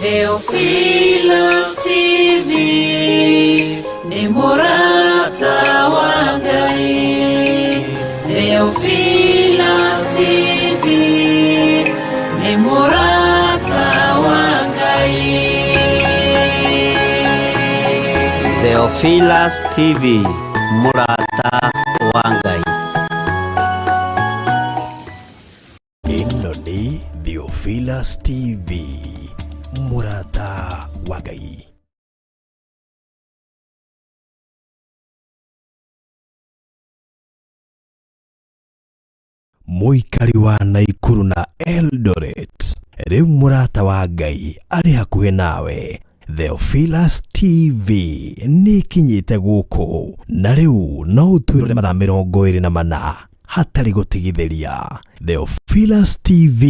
Theophilus TV nĩ mũrata wa Ngai. Theophilus TV nĩ mũrata wa Ngai. Theophilus TV, mũrata wa Ngai. Ĩno nĩ Theophilus TV, mũrata wa Ngai. Mũikari wa Naikuru na Eldoret, rĩu mũrata wa Ngai arĩ hakuhĩ nawe. Theophilus TV nĩ ĩkinyĩte gũkũ na rĩu no ũtwĩrore mathaa 24 hatarĩ gũtigithĩria. Theophilus TV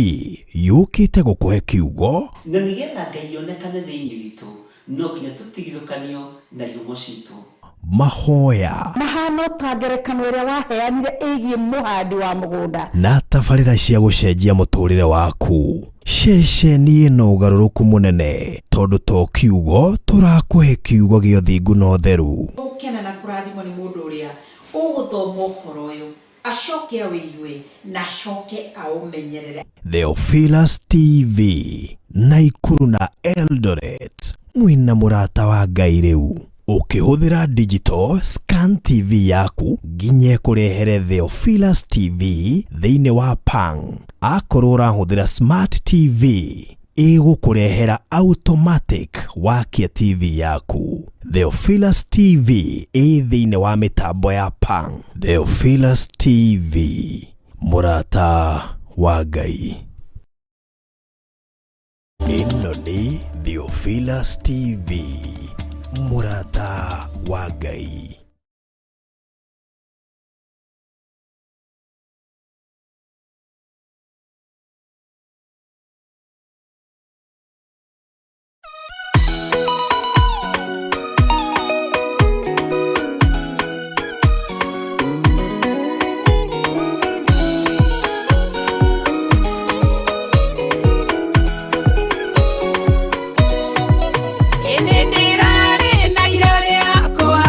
yũkĩte gũkũhe kiugo Na nĩgetha Ngai onekane thĩinĩ witũ, no nginya tũtigithũkanio na ihumo citũ. Mahoya Mahana o ta ngerekano ĩrĩa waheanire ĩgiĩ mũhandi wa mũgũnda. Na tabarĩra cia gũcenjia mũtũrĩre waku. Ceceni ĩna ũgarũrũku mũnene tondũ to kiugo tũrakũhe kiugo gĩa ũthingu na ũtheru. Gũkena na kũrathimwo nĩ mũndũ ũrĩa ũgũthoma ũhoro ũyũ, acoke awĩigue na acoke aũmenyerere. Theophilus TV, Naikuru na Eldoret, mwĩna mũrata wa Ngai rĩu. Ũkĩhũthĩra digital scan TV yaku nginya ĩkũrehere Theophilus TV thĩinĩ wa Pang. Akorwo ũrahũthĩra smart TV, ĩgũkũrehera automatic wakia TV yaku. Theophilus TV ĩ thĩinĩ wa mĩtambo ya Pang. Theophilus TV, mũrata wa Ngai. Ĩno nĩ Theophilus TV, mũrata wa Ngai. Ĩnĩ ndĩrarĩ na ira rĩakwa.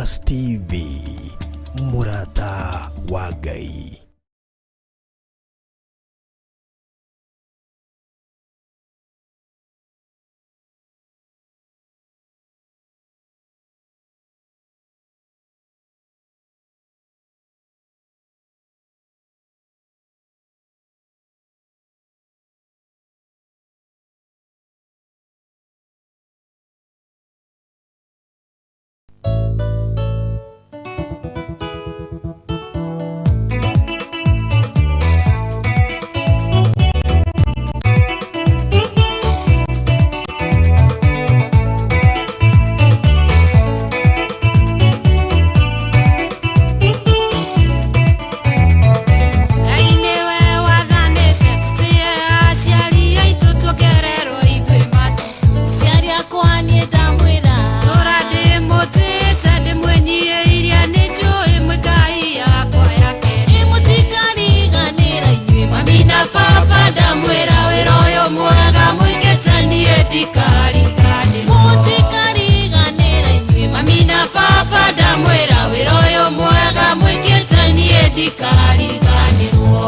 Theophilus TV, mũrata wa Ngai. Ngai nĩwe wathanĩte tũtĩe aciari aitũ tuongererwo ithuĩ matukũ. Mũciari akwa niĩ ndamwĩra tũra ndĩmũtĩĩte ndĩmwĩnyiihĩirie nĩnjũĩ mwĩkai yakwa yake. Ĩ mũtikariganĩra inyuĩ mami na baba ndamwĩra wĩra ũyũ mwega mwĩkĩte niĩ ndikariganĩrwo. Mũtikariganĩra inyuĩ mami na baba ndamwĩra wĩra ũyũ mwega mwĩkĩte niĩ ndikariganĩrwo.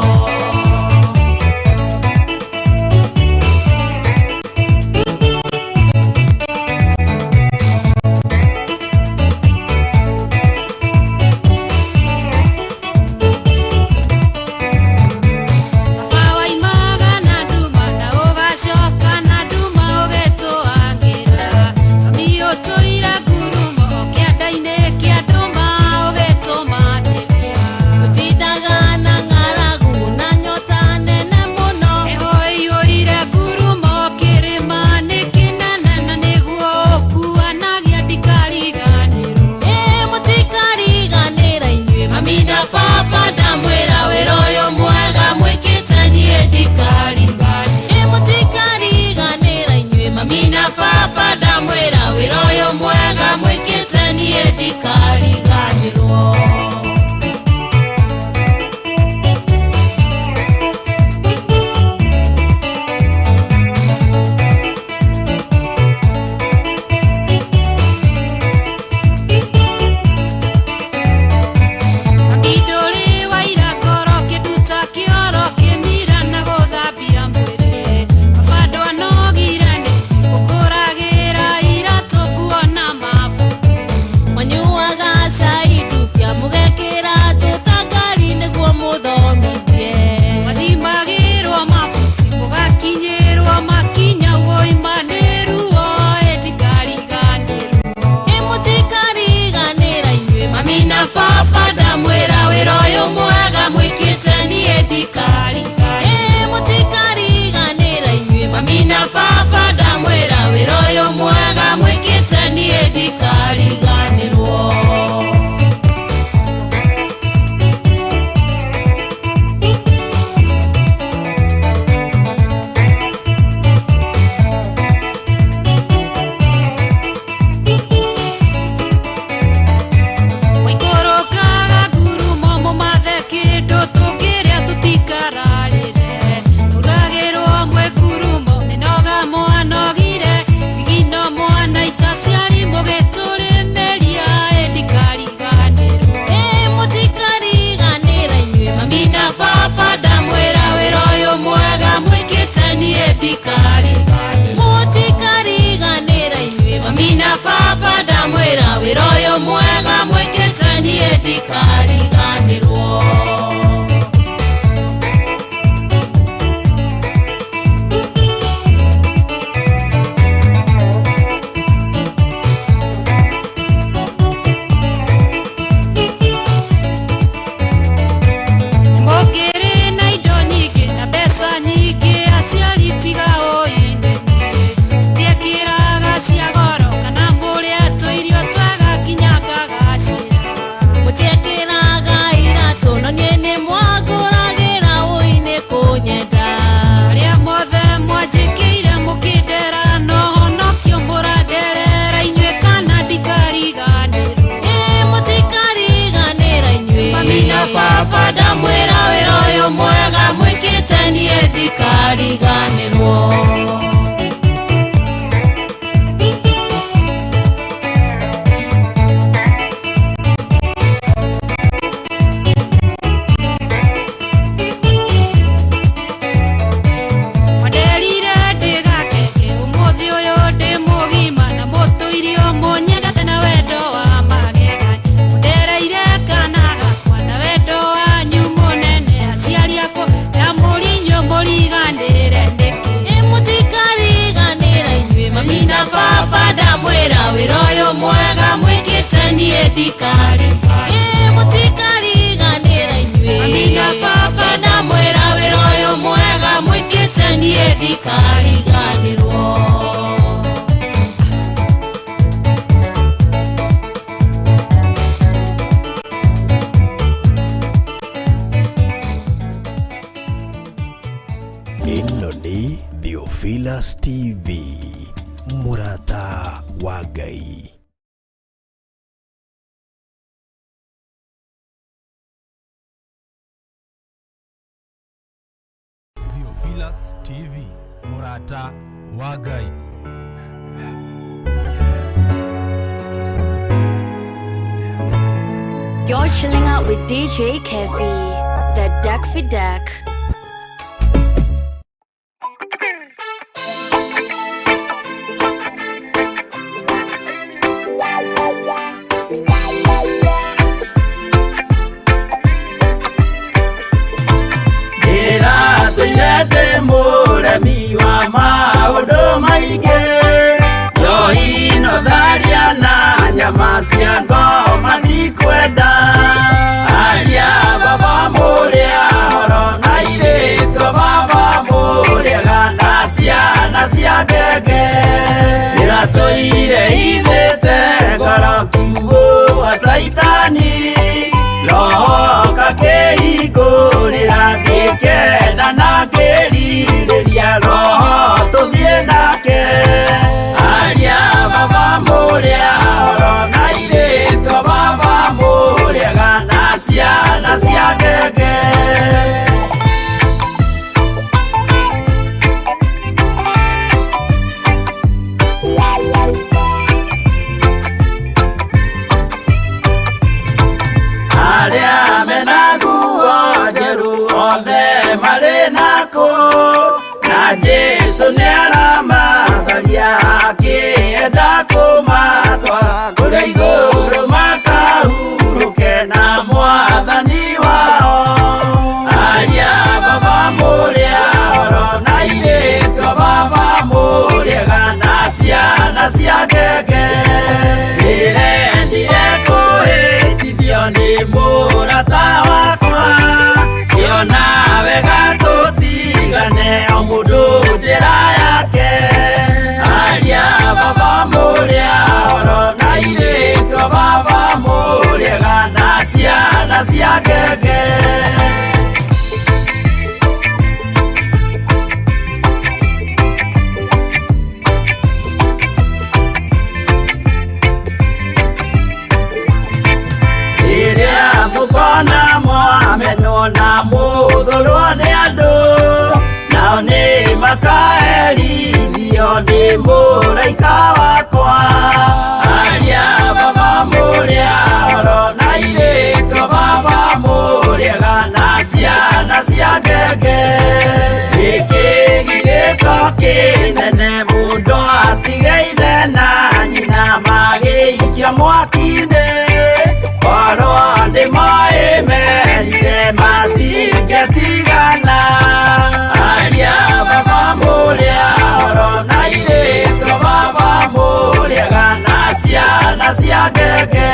Baba waimaga na nduma na ũgacoka na nduma ũgĩtũangĩra. Mami ũtũire ngurumo kĩanda-inĩ kĩa nduma ũgĩtũmatĩria. Tũtindaga na ng'aragu na nyota nene mũno. Heho ĩiyũire ngurumo kĩrĩma nĩ kĩnene na nĩguo ũkuanagia ndikariganĩrwo. Ĩ mũtikariganĩra inyuĩ mami na baba ndamwĩra wĩra ũyũ mwega mwĩkĩte niĩ ndikariganĩrwo. Ĩ mũtikariganĩra inyuĩ mami na baba ndamwĩra wĩra ũyũ mwega mwĩkĩte niĩ ndikariganĩrwo. Ndũrĩ wa ira ngoro kĩnduta kĩoro kĩmira na gũthambia mwĩrĩ. Baba ndwanogire nĩ gũkũragĩra iratũ nguo na mabuku. Mwanyuaga cai ndubia mũgekĩra tũtangari nĩguo mũthomithie. Mwathimagĩrwo mabuti mũgakinyĩrwo makinya ũimanĩruo ĩ ndikariganĩrwo. Ĩ mũtikariganĩra inyuĩ mami na baba ndamwĩra wĩra ũyũ mwega mwĩkĩte niĩ ndikariganĩrwo. Ĩ mũtikariganĩra inyuĩ mami na baba ndamwĩra wĩra ũyũ mwega mwĩkĩte niĩ ndikariganĩrwo. Waikũrũkaga ngurumo mũmathe kĩndũ tũngĩrĩa tũtikararĩre. Mũragĩrwo mwĩ ngurumo mĩnoga mwanogire thigino mwanaita aciari mũgĩtũrĩmĩria ĩ ndikariganĩrwo. Ĩ mũtikariganĩra inyuĩ mami na baba ndamwĩra wĩra ũyũ mwega mwĩkĩte niĩ ndikariganĩrwo. Mũtikariganĩra inyuĩ mami na baba ndamwĩra wĩra ũyũ mwega mwĩkĩte niĩ ndikariganĩrwo. Mũngĩrĩ na indo nyingĩ na mbeca nyingĩ aciari tiga ũinenie. Mũtiekĩraga cia goro kana mũrĩe tũirio twega nginya ngagacĩra. Mũtiekĩraga Ndamwĩra wĩra ũyũ mwega mwĩkĩte niĩ ndikari. Ĩ mũtikariganĩra inyuĩ. Mami na baba ndamwĩra wĩra ũyũ mwega mwĩkĩte niĩ ndikariganĩrwo. Ĩno nĩ Theophilus TV, mũrata wa Ngai. Theophilus TV, mũrata wa Ngai. You're chilling out with DJ Kevi, the Deck for Deck. Ndĩratũire ndĩ mũremi wa maũndũ maingĩ, njohi no tharia na nyama cia ngoma ndikwenda. Aria baba mũrĩa horo na irĩtwo baba mũrĩega na ciana cia ngenge. Ndĩratũire ithĩte ngoro kiugũ wa caitani, roho kakĩhingũrĩra ngĩkena na ngĩrirĩria roho tũthiĩ nake. Aria baba mũrĩa horo na irĩtwo baba mũrĩega na ciana cia ngenge. Arĩa mena nguo njerũ othe marĩ nakũ, na Jesũ nĩaramacaria akĩenda kũmatwara kũrĩa igũrũ makahurũke na mwathani wao. Aria baba mũrĩa horo na irĩtwo baba mũrĩega na ciana cia ngenge. Ndĩrendire kũhĩtithio nĩ mũrata wakwa, ngĩona wega tũtigane o mũndũ njĩra yake. Aria baba mũrĩa horo na irĩtwo baba mũrĩega na ciana cia ngenge. Rĩrĩa mũkona mwamenwo na mũthũrwo nĩ andũ, nao nĩ makaherithio nĩ mũraika wakwa. Aria baba mũrĩa horo na irĩtwo baba mũrĩega na ciana cia ngenge. Gĩkĩ gĩgĩko kĩnene mũndũ atige ithe na nyina magĩikio mwaki-inĩ, korwo nĩ moĩ merire matingĩtigana. Aria baba mũrĩa horo na irĩtwo baba mũrĩega na ciana cia ngenge.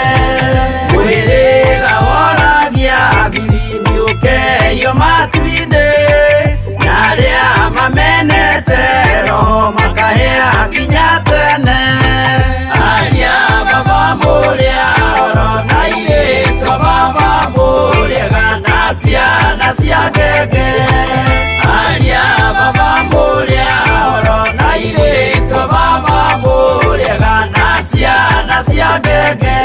Mwĩrĩga woragia thiri mĩũkeyo matu-inĩ, na arĩa mamenete roho makahĩa nginya tene. Aria baba mũrĩa horo na irĩtwo baba mũrĩega na ciana cia ngenge. Aria baba mũrĩa horo na irĩtwo baba mũrĩega na ciana cia ngenge.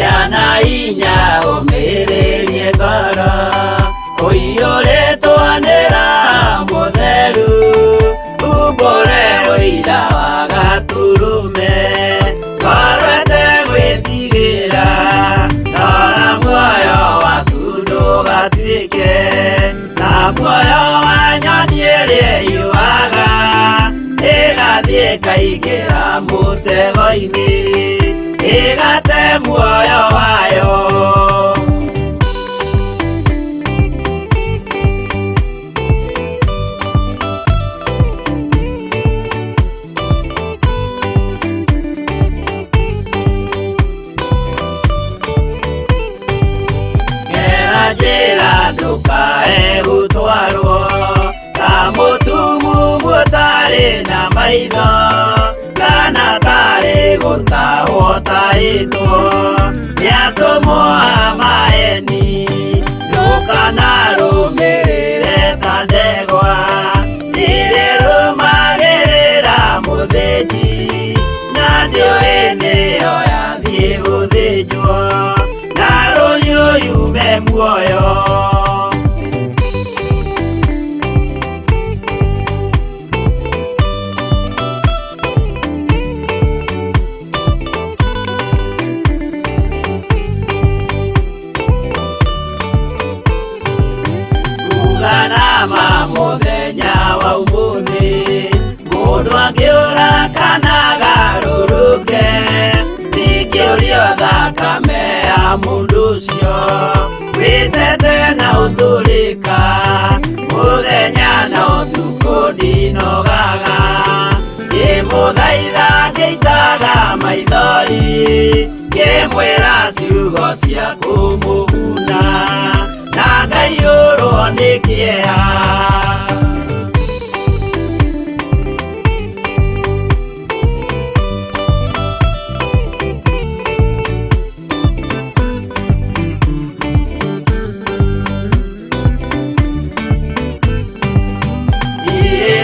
Yana ĩkaingĩra mũtego-inĩ ĩgate muoyo wayo. Ndukae gũtwarwo ta mũtumumu ũtarĩ na maitho kana tarĩ gũtahwo tahĩtwo nĩ atũmwo a maeni. Ndũkanarũmĩrĩre ta ndegwa irĩrũmagĩrĩra mũthĩnji na ndĩũĩ nĩyo yathiĩ gũthĩnjwo na rũhiũ yume muoyo. Mũthenya wa ũmũthĩ mũndũ angĩũra kana agarũrũke ndingĩũrio thakame ya mũndũ ũcio wĩtete na ũtũrĩka mũthenya na ũtukũ ndinogaga ngĩmũthaitha ngĩitaga maithori ngĩmwĩra ciugo cia kũmũguna na ngaiyũrwo nĩ kĩeha.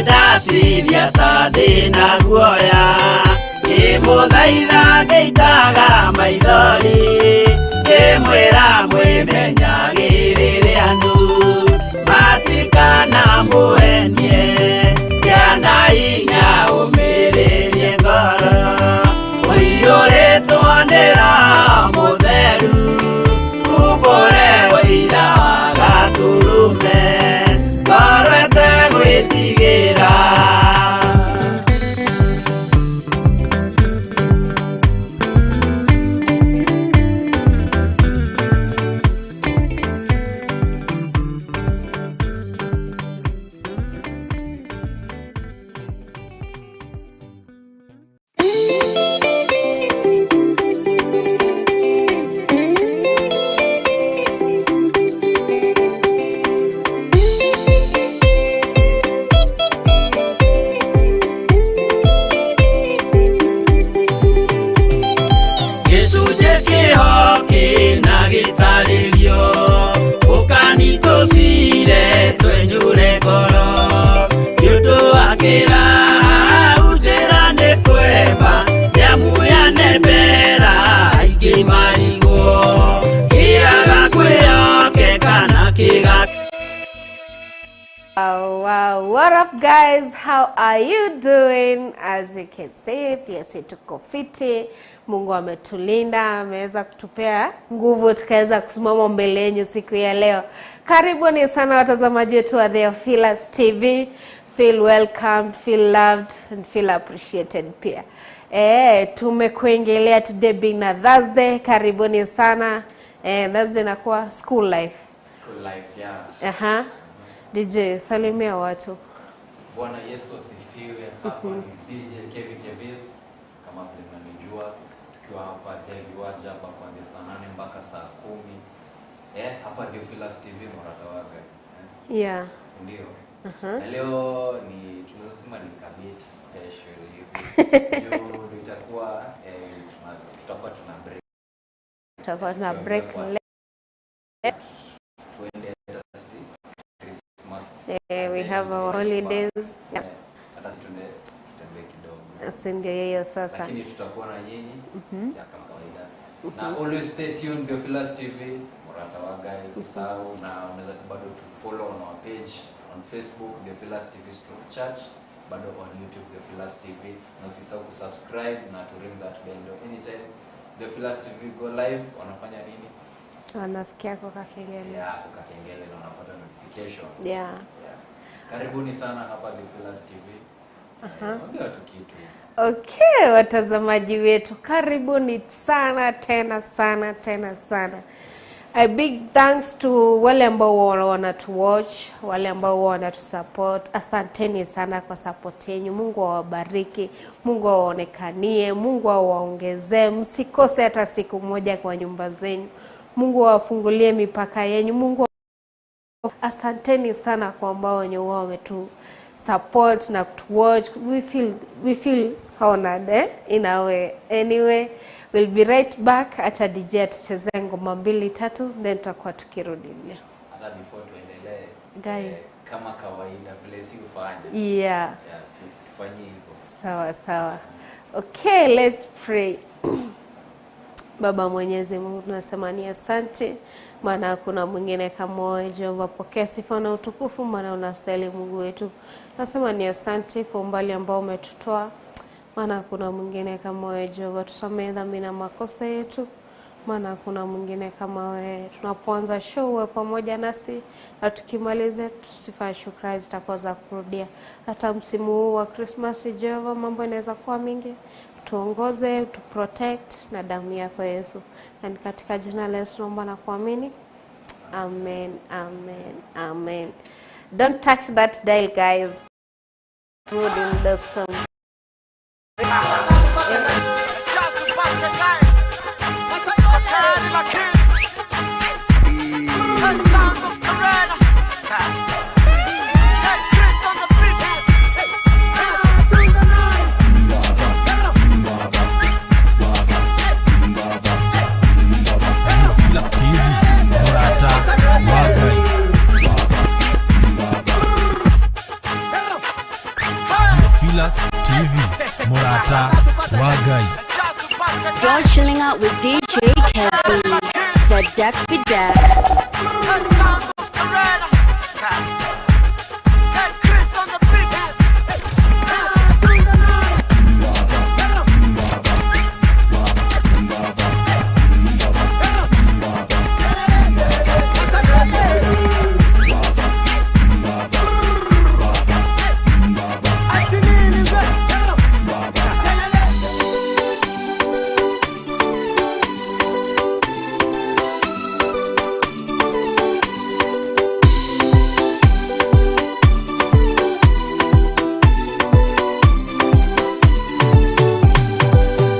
Ndatirĩa ta ndĩna guoya ngĩmũthaitha ngĩitaga maithori ngĩmwĩra mwĩmenyagĩrĩre andũ matikanamũhenie kĩana hinya ũmĩrĩrie ngoro ũiyũrĩtwo nĩ Roho Mũtheru umbũre ũira wa Gatũrũme ngoro ĩtegwĩtigĩra. Wow, what up guys, how are you doing? As you can see, pia si tuko fiti. Mungu ametulinda, ameweza kutupea nguvu tukaweza kusimama mbele yenu siku ya leo. Karibuni sana watazamaji wetu wa Theophilus TV. Feel welcomed, feel loved and feel appreciated pia. Tumekuingelea today being a Thursday. Karibuni sana. Thursday inakuwa school life. School life, yeah. DJ, salimia watu. Bwana Yesu asifiwe. Hapa ni DJ Kevin Kevis, kama vile mnanijua, tukiwa hapa Viwanja hapa kuanzia saa 8 mpaka saa 10. Hapa Theophilus TV Murata. Yeah. Ndio. Na leo ni tunaweza sema ni kabit special hivi. Ndio itakuwa tutakuwa tuna break. Tutakuwa tuna break leo. Tuende we have our holidays. Hata tutembee kidogo. Ndio hiyo sasa. Lakini tutakuwa na nyinyi ya kama kawaida. Na always stay tuned Theophilus TV, Murata wa guys, usisahau na unaweza bado tu follow on our page on Facebook Theophilus TV Church, bado on YouTube Theophilus TV, na usisahau kusubscribe na to ring that bell anytime Theophilus TV go live. Wanafanya nini? Wanasikia kwa kengele. Yeah, kwa kengele na wanapata notification. Yeah. Karibuni sana hapa Theophilus TV. Mwambie watu kitu. Okay, watazamaji wetu, karibuni sana tena sana tena sana. A big thanks to wale ambao wanatuwatch, wale ambao wanatusupport. Asanteni sana kwa support yenu. Mungu awabariki, Mungu awaonekanie, Mungu awaongezee. Msikose hata siku moja kwa nyumba zenu. Mungu awafungulie mipaka yenu. Mungu. Asanteni sana kwa ambao wenye huwa wametu support na kutuwatch. We feel honored, eh? In a way. Anyway, we'll be right back. Acha DJ atuchezee ngoma mbili tatu, then tutakuwa tukirudilia. Hata before tuendelee, Guy. Kama kawaida vile si hufanya. Yeah. Yeah, tufanye hivyo. Sawa sawa. Okay, let's pray. Baba Mwenyezi Mungu, tunasema ni asante, maana hakuna mwingine kama wewe. Jehova, pokea sifa na utukufu, maana unastahili Mungu wetu. Tunasema ni asante kwa umbali ambao umetutoa, maana hakuna mwingine kama wewe Jehova. Tusamehe dhambi na makosa yetu, maana hakuna mwingine kama wewe. Tunapoanza show uwe pamoja nasi, na tukimaliza sifa ya shukrani zitakuwa za kurudia. Hata msimu huu wa Krismasi, Jehova, mambo inaweza kuwa mingi, tuongoze, tu protect na damu yako Yesu, na ni katika jina la Yesu naomba na kuamini, amen, amen, amen. Don't touch that dial, guys. Rudi muda so Theophilus TV, Murata wa Ngai. Theophilus TV, Murata wa Ngai. You're chilling out with DJ Kevy, the Duck for Duck.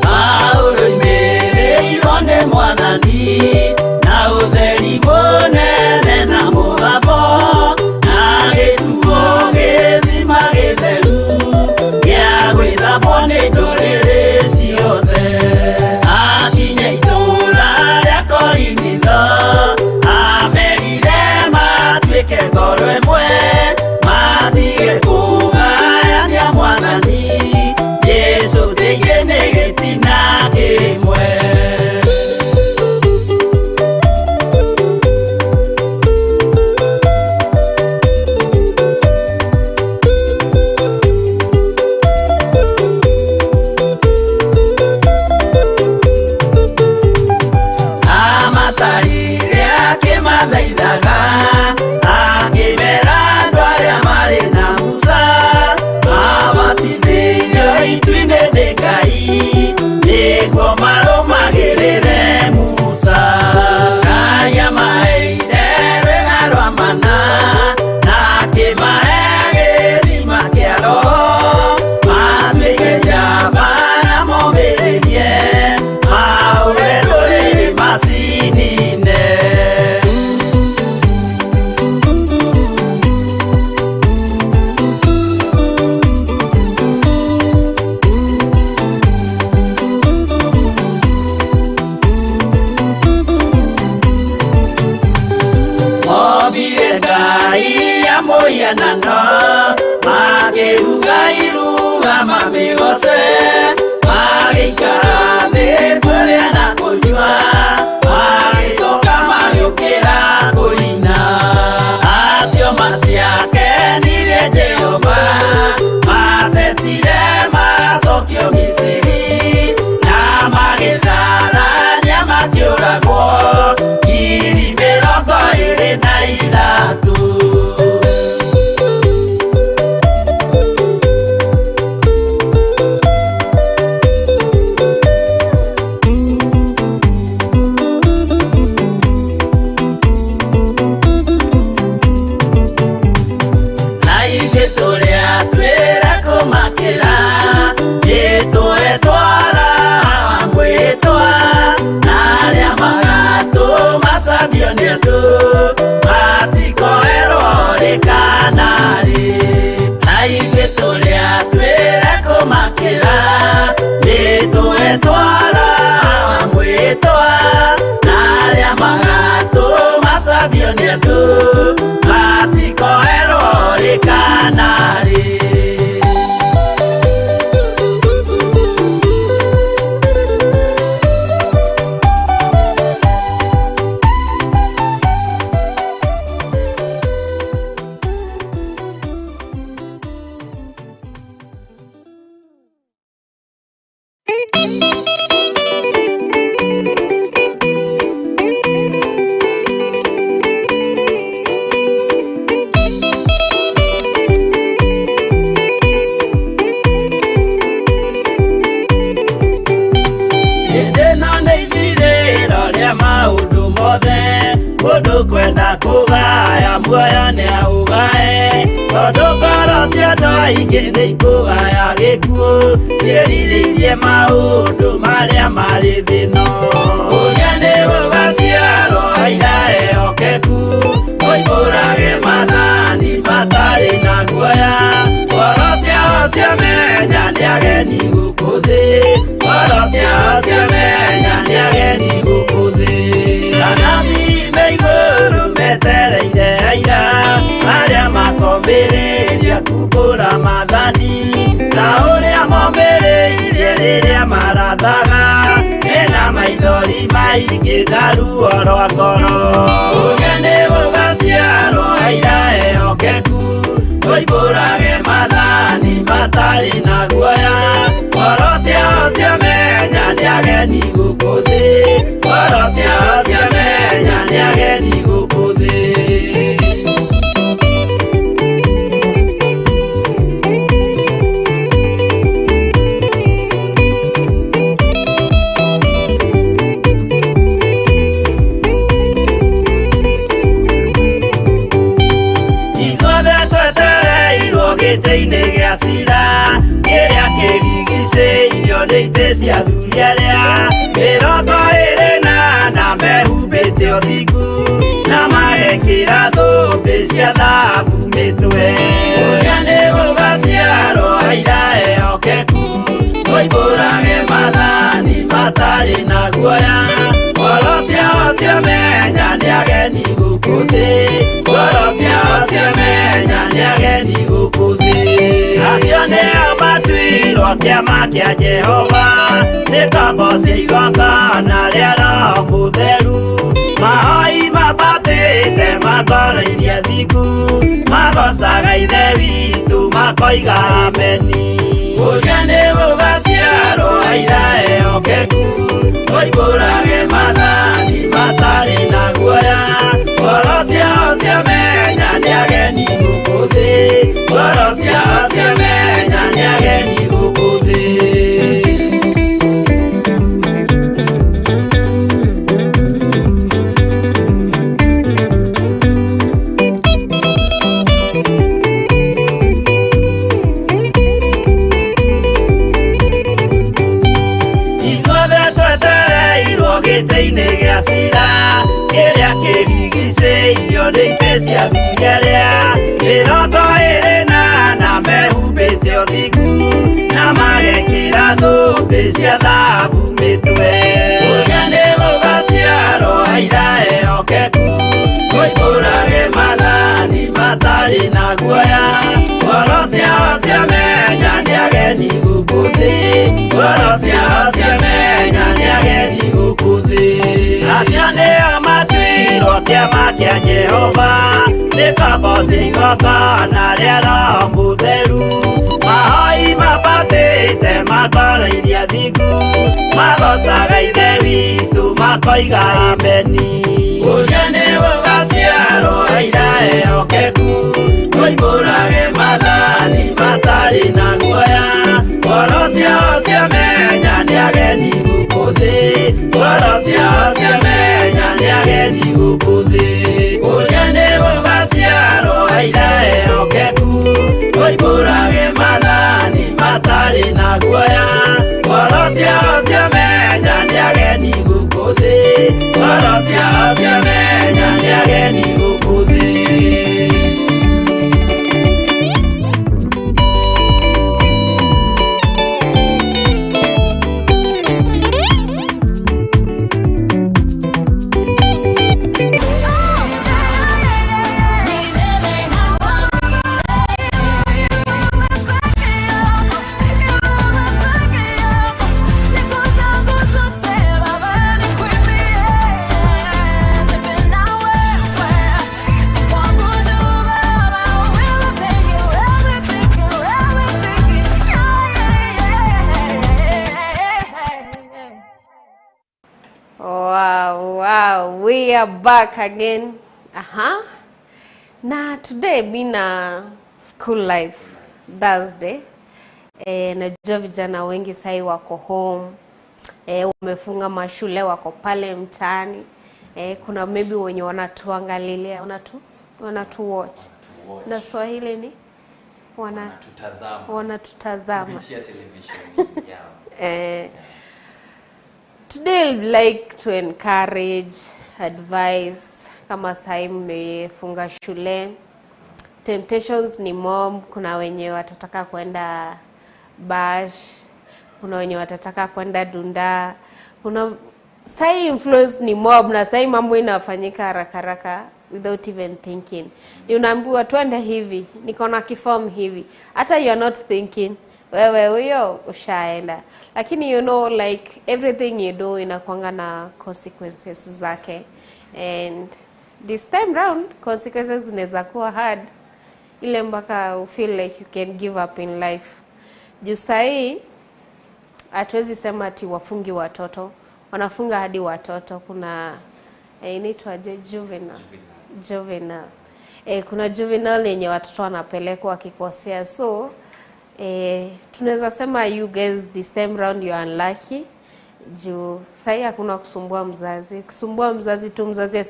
Paulo imĩrĩirwo nĩ mwathani na ũtheri mũnene na mũgambo na gĩtuo gĩthima gĩtheru gĩa gwĩthambwo nĩ ndũrĩrĩ ciothe. Akinya itũũra rĩa Korinitho, amerire matuĩke ngoro ĩmwe, matige kũgayania mwathani Yesu thĩinĩ nĩ gĩtina kĩmwe. Aingĩ nĩ ikũgaya gĩkuũ ciĩrirĩirie maũndũ marĩa marĩ thĩno. Ũrĩa nĩ gũgaciarwo aira ehokeku moimbũrage maathani matarĩ na guoya. Ngoro ciao ciamenya nĩ ageni gũkũ thĩ, ngoro ciao ciamenya nĩ ageni gũkũ thĩ. Anabii me igũrũ metereire aira arĩa makomĩrĩria kumbũra maathani ta ũrĩa momĩrĩirie rĩrĩa marathaga mena maithori maingĩ na ruo rwa ngoro. Ũrĩa nĩ gũgaciarwo aira ehokeku moimbũrage maathani matarĩ na guoya. Ngoro ciao ciamenya nĩ ageni gũkũ thĩ, ngoro ciao ciamenya nĩ ageni gũkũ thĩ. Ithuothe twetereirwo gĩtĩ-inĩ gĩa cira kĩrĩa kĩrigicĩirio nĩ itĩ cia athuri arĩa 24 mehumbĩte ũthingu na magekĩra thũmbĩ cia thahabu mĩtwe. Ũrĩa nĩ gũgaciarwo aira ehokeku moimbũrage maathani matarĩ na guoya. Ngoro ciao ciamenya nĩ ageni gũkũ thĩ, ngoro ciao ciamenya nĩ ageni gũkũ thĩ. Acio nĩo matuirwo kĩama kĩa Jehova nĩ ngombo cia igongona rĩa Roho Mũtheru. Mahoi mambatĩte makoreirie thingu magocaga Ithe witũ makoiga ameni. Ũrĩa nĩ gũgaciarwo aira ehokeku moimbũrage maathani matarĩ na guoya. Ngoro ciao ciamenya nĩ ageni gũkũ thĩ, ngoro ciao ciamenya nĩ ageni gũkũ thĩ. Ithuothe twetereirwo gĩtĩ-inĩ gĩa cira kĩrĩa kĩrigicĩirio nĩ itĩ cia athuri arĩa 24 mehumbĩte ũthingu na magekĩra thũmbĩ cia thahabu mĩtwe. Ũrĩa nĩ gũgaciarwo aira ehokeku moimbũrage maathani matarĩ na guoya. Ngoro ciao ciamenya nĩ ageni gũkũ thĩ, ngoro ciao ciamenya nĩ ageni gũkũ thĩ. Acio nĩo matuirwo kĩama kĩa Jehova nĩ ngombo cia igongona rĩa Roho Mũtheru. Mahoi mambatĩte makoreirie athingu magocaga Ithe witũ makoiga ameni. Ũrĩa nĩ gũgaciarwo aira ehokeku moimbũrage maathani matarĩ na guoya. Ngoro ciao ciamenya nĩ ageni gũkũ thĩ, ngoro ciao ciamenya nĩ ageni gũkũ thĩ. Ũrĩa nĩ gũgaciarwo aira ehokeku moimbũrage maathani matarĩ na guoya. Ngoro ciao ciamenya nĩ ageni gũkũ thĩ, ngoro ciao ciamenya nĩ ageni gũkũ thĩ. Wow, we are back again. Aha. Na today been a school life Thursday. Najua vijana wengi sahi wako home. Wamefunga mashule wako pale mtaani. Kuna maybe wenye wanatuangalilia, wanatu watch. Watch. Na Swahili ni Wanatutazama kupitia television yao. Today I'd like to encourage, advise, kama sahi mmefunga shule, temptations ni mob. Kuna wenye watataka kwenda bash, kuna wenye watataka kwenda dunda, kuna sahi influence ni mob, na sahi mambo inafanyika haraka haraka without even thinking. Ni unaambiwa twende hivi, niko na kiform hivi, hata you are not thinking, wewe huyo ushaenda. Lakini you know, like everything you do inakuanga na consequences zake, and this time round consequences zinaweza kuwa hard ile mpaka you feel like you can give up in life. Juu sahii hatuwezi sema ati wafungi watoto, wanafunga hadi watoto. Kuna inaitwaje, juvenile. Kuna juvenile yenye watoto wanapelekwa wakikosea. So tunaweza sema you guys this time round you are unlucky, juu sahii hakuna kusumbua mzazi. Kusumbua mzazi tu, mzazi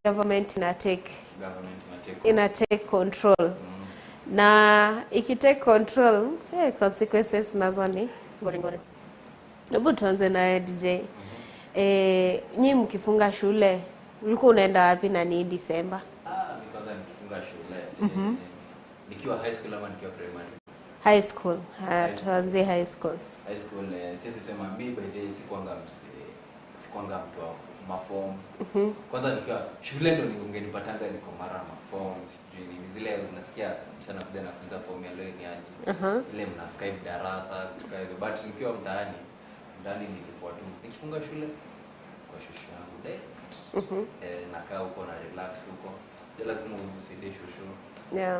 government ina take control. Na ikitake control, consequences nazo ni ngori ngori. Hebu tuanze na DJ. Nyi mkifunga shule ulikuwa unaenda wapi na ni December? Kwanza nikifunga shule, nikiwa high school ama nikiwa primary? High school. Tuanze high school. High school, siwezi sema mimi by the way sikuanga mtu wa maform. Kwanza nikiwa shule ndo ungenipatanga niko mara maform, sijui nini zile unasikia msana kuja na kuuliza form ya leo ni aje. Ile mna Skype darasa vitu kama hizo. But nikiwa mtaani nilikuwa tu nikifunga shule kwa shushu yangu direct. Nakaa huko na relax huko. Lazima usaidie shushu.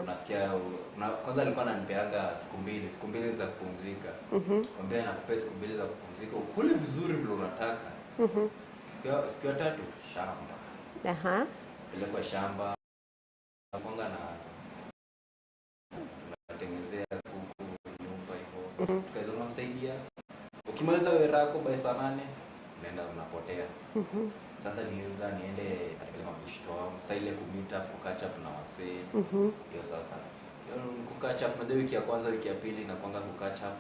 Unasikia kwanza alikuwa ananipeanga siku mbili za kupumzika. Kwambia nakupea siku mbili za kupumzika, ukule vizuri vile unataka. Siku ya tatu shamba. Pelekwa shamba. Kwanza na natengenezea kuku nyumba hivyo. Tukaweza kumsaidia. Ukimaliza wewe yako by saa 8 unaenda unapotea. Sasa niende katika mabishto wangu. Sasa ile ku meet up, ku catch up na wasee. Hiyo sasa. Hiyo ku catch up na wiki ya kwanza, wiki ya pili na kuanga ku catch up.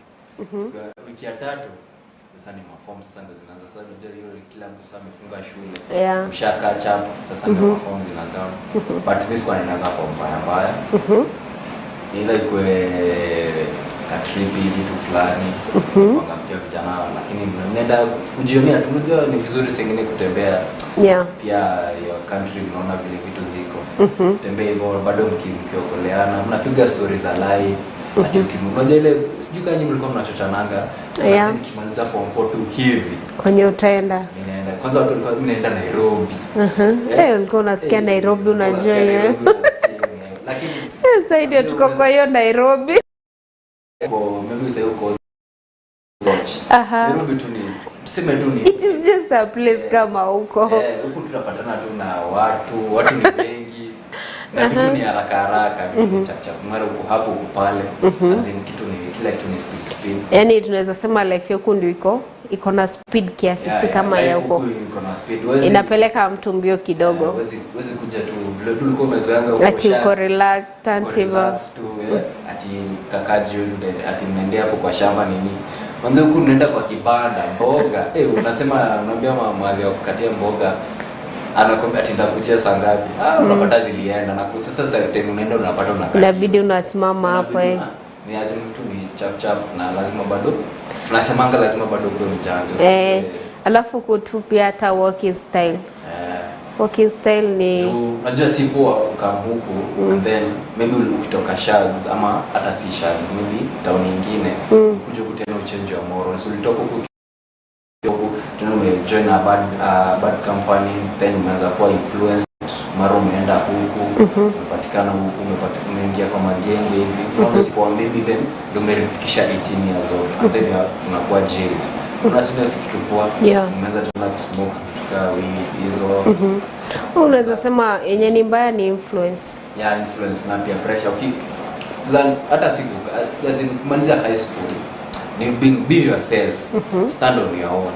Wiki ya tatu sasa ni maform sasa ndio zinaanza. Sasa unajua hiyo kila mtu sasa amefunga shule. Msha catch up sasa ndio maform zinaanza. But this one inaanza form mbaya mbaya. Ila ikwe ka trip hivi tu fulani. Kwa vijana, lakini mnaenda kujionea tu. Unajua ni vizuri sengine kutembea. Pia your country mnaona vile vitu ziko. Tembea hivyo bado mkiokoleana, mnapiga stories za life. Ati ukimngoja ile sijui kama nyinyi mlikuwa mnachochananga. Nikimaliza form 4 tu hivi. Kwenye utaenda? Ninaenda. Kwanza watu walikuwa mimi naenda Nairobi. Ulikuwa unasikia Nairobi unajua hiyo. Lakini sasa ndio tuko kwa hiyo Nairobi. Kwa mimi sasa huko Nairobi tu ni tuseme tu ni it is just a place kama huko. Huko tunapatana tu na watu ni wengi. Na vitu ni haraka haraka, vitu ni chap chap. Mara uko hapo uko pale. Azin kitu ni kila kitu ni speed. Yaani tunaweza sema life yako ndio iko na speed kiasi, si kama ya huko. Iko na speed. Inapeleka mtu mbio kidogo. Huwezi kuja tu vile ulikuwa umezoeanga huko. Ati uko reluctant hivyo. Ati kakaji ati mnaendea hapo kwa shamba nini. Mwanzo huku unaenda kwa kibanda mboga. Unasema unaambia mama wa kukatia mboga anakwambia ati nitakujia saa ngapi? Unapata zilienda na sasa time unaenda unapata unakaa. Inabidi unasimama hapo. Ni lazima mtu ni chap chap na lazima bado tunasemanga lazima bado kuwe mjanja. Alafu kutupia hata walking style. Walking style ni unajua si poa ukambuku and then maybe ukitoka Shags ama hata si Shags, maybe town nyingine kuja kutena uchange your morals. Ulitoka huku tena umejoin a bad company, then umeanza kuwa influenced, mara umeenda huku umepatikana huku, umeingia kwa magenge hivi. Unaona si poa, maybe then ndio umefikisha 18 years old and then unakuwa jailed. Unasema si kitu poa. Umeanza tena kusmoke vitu kama hizo. Unaweza sema yenye ni mbaya ni influence. Influence na pia pressure. Hata siku lazima kumaliza high school ni be yourself. Stand on your own.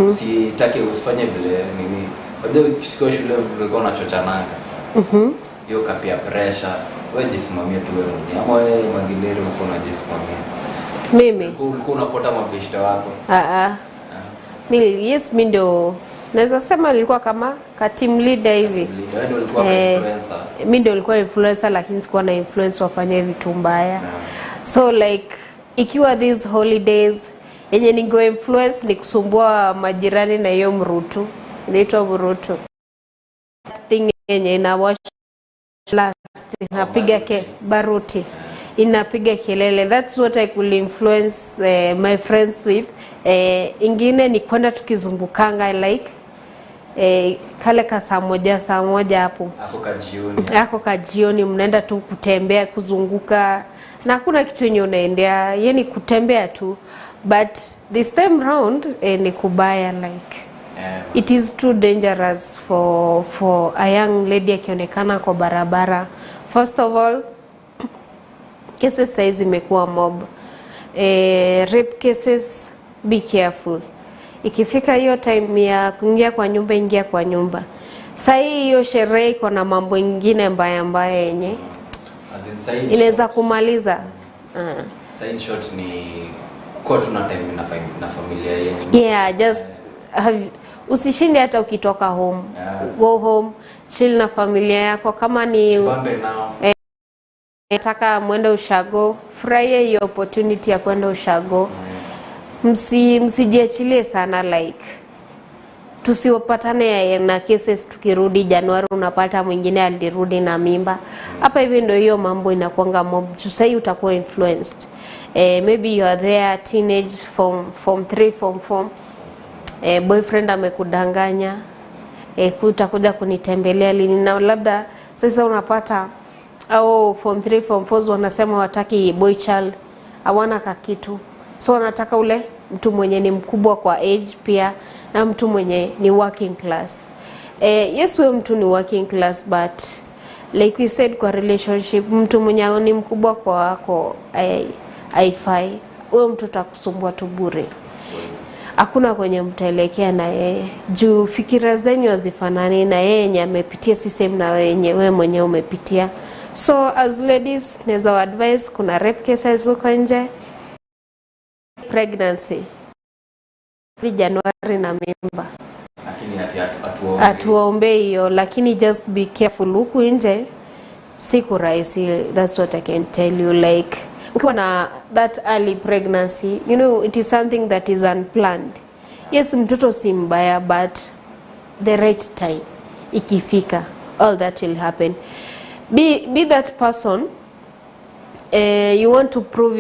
Usitake usifanye vile nini. Unajua ukishika shule ulikuwa unachochananga. Hiyo kapia pressure, wewe jisimamie tu wewe mwenyewe. Ama wewe Magilere uko unajisimamia? Mimi Ulikuwa unafuata mabeshte wako? Ah ah. Mi, yes, mi ndio naweza sema nilikuwa kama ka team leader hivi. Wewe ndio ulikuwa influencer. Mi ndio nilikuwa influencer, lakini sikuwa na influence wafanye vitu mbaya. So like ikiwa these holidays, yenye ninge influence ni kusumbua majirani na hiyo mrutu, inaitwa mrutu thing yenye inawash last, inapiga ke baruti, inapiga kelele. That's what I could influence my friends with. Ingine ni kwenda tukizungukanga like kale ka saa moja saa moja hapo. Hapo kajioni. Yako kajioni, mnaenda tu kutembea, kuzunguka, na hakuna kitu yenye unaendea, yani kutembea tu. But this time round ni kubaya, like it is too dangerous for a young lady akionekana kwa barabara. First of all, cases saizi imekuwa mob, rape cases. Be careful. Ikifika hiyo time ya kuingia kwa nyumba, ingia kwa nyumba. Sahii hiyo sherehe iko na mambo ingine mbaya mbaya yenye As in, sahi in inaweza kumaliza. Sahi in short ni kuwa tuna time na familia yenu. Yeah, just have, usishinde hata ukitoka home. Go home, chill na familia yako. Kama ni Jibambe nao. Nataka mwende ushago, furahia hiyo opportunity ya kwenda ushago. Msijiachilie sana, like tusiopatane na cases tukirudi Januari, unapata mwingine alirudi na mimba hapa hivi. Ndio hiyo mambo inakuanga mob. Sahii utakuwa influenced. Maybe you are there teenage, form 3, form 4, boyfriend amekudanganya, utakuja kunitembelea lini? Na labda sasa unapata au form 3, form 4 wanasema wataki boy child, hawana kakitu, so wanataka ule mtu mwenye ni mkubwa kwa age pia na mtu mwenye ni working class. Yes, huyo mtu ni working class, but like we said, kwa relationship mtu mwenye ni mkubwa kwa wako haifai. Huyo mtu atakusumbua tu bure, hakuna kwenye mtaelekea na yeye juu fikira zenyu hazifanani, na yeye yenye amepitia si same na wenye wewe mwenyewe umepitia. So as ladies, naweza wa advise, kuna rape cases huko nje, pregnancy Januari na mimba. Lakini ati hatuombi. Hatuombei hiyo, lakini just be careful, huku nje siku rahisi. That's what I can tell you. Like ukiwa na that early pregnancy, it is something that is unplanned. Yes, mtoto si mbaya, but the right time ikifika, all that will happen. Be that person. You want to prove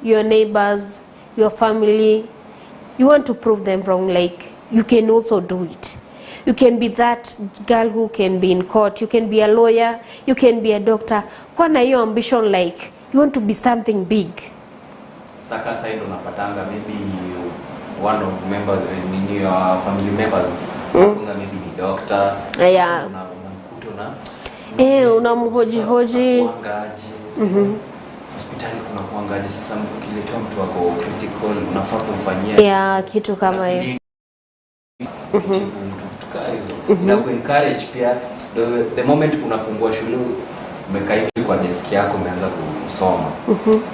your neighbors, your family, you want to prove them wrong, like you can also do it. You can be that girl who can be in court, you can be a lawyer, you can be a doctor. Kuwa na hiyo ambition, like you want to be something big. Saka sasa ndo unapatanga maybe one of members, nini, your family members mm. maybe ni doctor. Unamkuta una Unamhojihoji. Kuangaje hospitali, kuna kuangaje sasa ukiletewa mtu wako critical, unafaa kumfanyia Yeah, kitu kama hiyo. Kutibu mtu, vitu kaa hizo inaku encourage pia. The moment unafungua shule, umekaa hivi kwa desk yako, umeanza kusoma,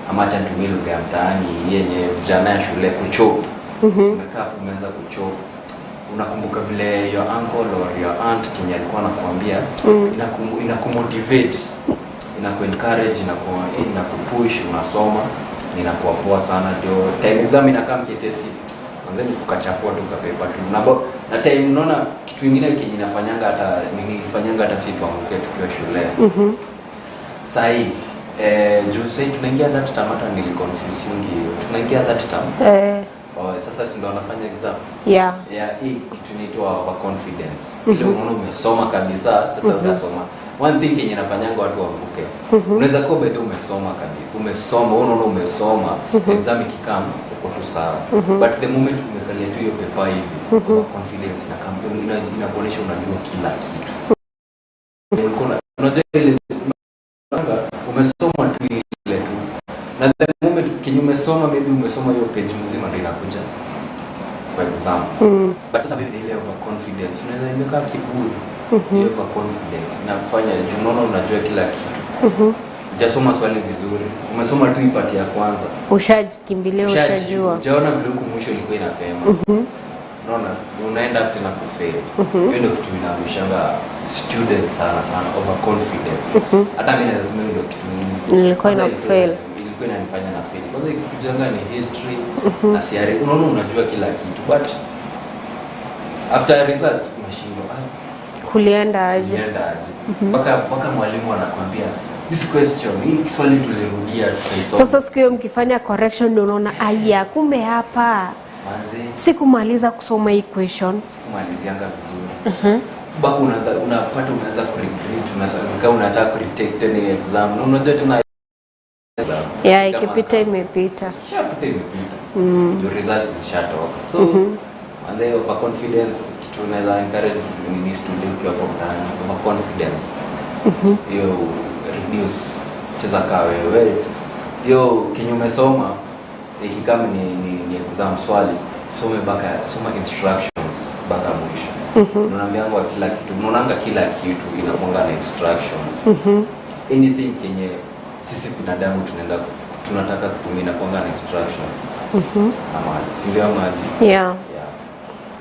ama acha nitumie lugha ya mtaani yenye vijana ya shule, kuchop. Umekaa hapo, umeanza kuchop, unakumbuka vile your uncle or your aunt kenye alikuwa anakuambia, inakumotivate, inakuencourage, inakupush, unasoma, inakuwa poa sana. Ndio time exam inakaa KCSE, kwanza ni kukachafua tu kapepa tu na time unaona kitu ingine kenye inafanyanga, hata nini, ilifanyanga hata si tuanguke tukiwa shule. Sahi juu sahi tunaingia that term, hata niliconfusing hiyo, tunaingia that term. Oh, sasa si ndo wanafanya exam? Yeah. Yeah, hii kitu inaitwa overconfidence. Ile unaona umesoma kabisa, sasa unasoma. One thing yenye inafanyanga watu waanguke, unaweza kuwa by the way umesoma kabisa, umesoma, wewe unaona umesoma, exam ikikam uko tu sawa, but the moment umekalia tu hiyo paper hivi, overconfidence inakam, inakuonyesha unajua kila kitu. Unajua ile umesoma tu ile tu, na the moment kenye umesoma, maybe umesoma hiyo page mzima, ndio inakuja kwa exam. But sasa maybe ile overconfidence unaweza imekaa kiburi. Hiyo overconfidence inakufanya juu unaona unajua kila kitu. Hujasoma swali vizuri, umesoma tu hii part ya kwanza. Ushajikimbilia, ushajua. Hujaona vile huku mwisho ilikuwa inasema. Unaona, unaenda tena kufail. Hiyo ndio kitu inaamshanga students sana sana, overconfidence. Hata mimi naweza sema hiyo ndio kitu Ilikuwa kwanza inakufail. Ilikuwa inanifanya na fail. Kwanza ikikujanga ni history na CRE, unaona unajua kila kitu, but after results unashindwa, ah, Kulienda aje? ilienda aje? Mpaka mwalimu anakuambia, "This question, hii swali tulirudia tukaisoma." Sasa siku hiyo mkifanya correction ndio unaona, aya, kumbe hapa Manze, sikumaliza kusoma hii question. Sikumalizianga vizuri, mpaka unaanza, unapata unaanza kuregret, unaanza kama unataka kuretake tena hiyo exam, na unajua tena exam. Yeah, Kama- ikipita imepita. Ishapita imepita, ndio results zishatoka. So manze, overconfidence, kitu unaweza encourage nini student ukiwa hapo mtaani, overconfidence hiyo reduce, cheza kaa wewe. Hiyo kenye umesoma, ikikama ni exam swali, some baka, soma instructions mpaka mwisho. Unaambiangwa kila kitu, unaonanga kila kitu inakuanga na instructions. Anything kenye sisi binadamu tunaenda tunataka kutumia inakuanga na instructions, ama si ndio, ama aje? Yeah. Yeah.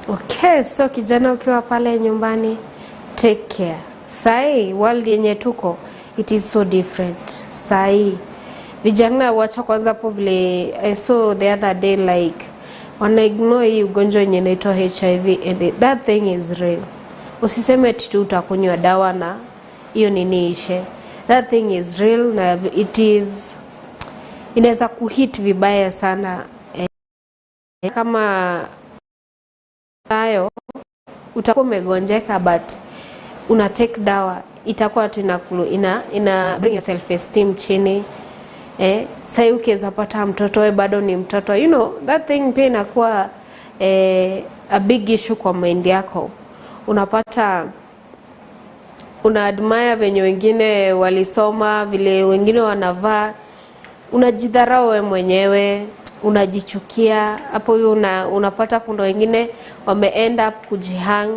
Okay, so kijana ukiwa pale nyumbani, take care. Sahi world yenye tuko, it is so different. Sahi vijana, wacha kwanza hapo vile I saw the other day, like wana ignore hii ugonjwa yenye inaitwa HIV, and that thing is real. Usiseme ati tu utakunywa dawa na hiyo nini ishe. That thing is real na it is inaweza kuhit vibaya sana, kama hayo utakuwa umegonjeka, but una take dawa, itakuwa tu ina bring your self esteem chini. Sai ukiweza pata mtoto, we bado ni mtoto, that thing pia inakuwa a big issue kwa mind yako. Unapata una admire venye wengine walisoma, vile wengine wanavaa, unajidharau we mwenyewe, unajichukia hapo hiyo. Unapata kuna wengine wame end up kujihang.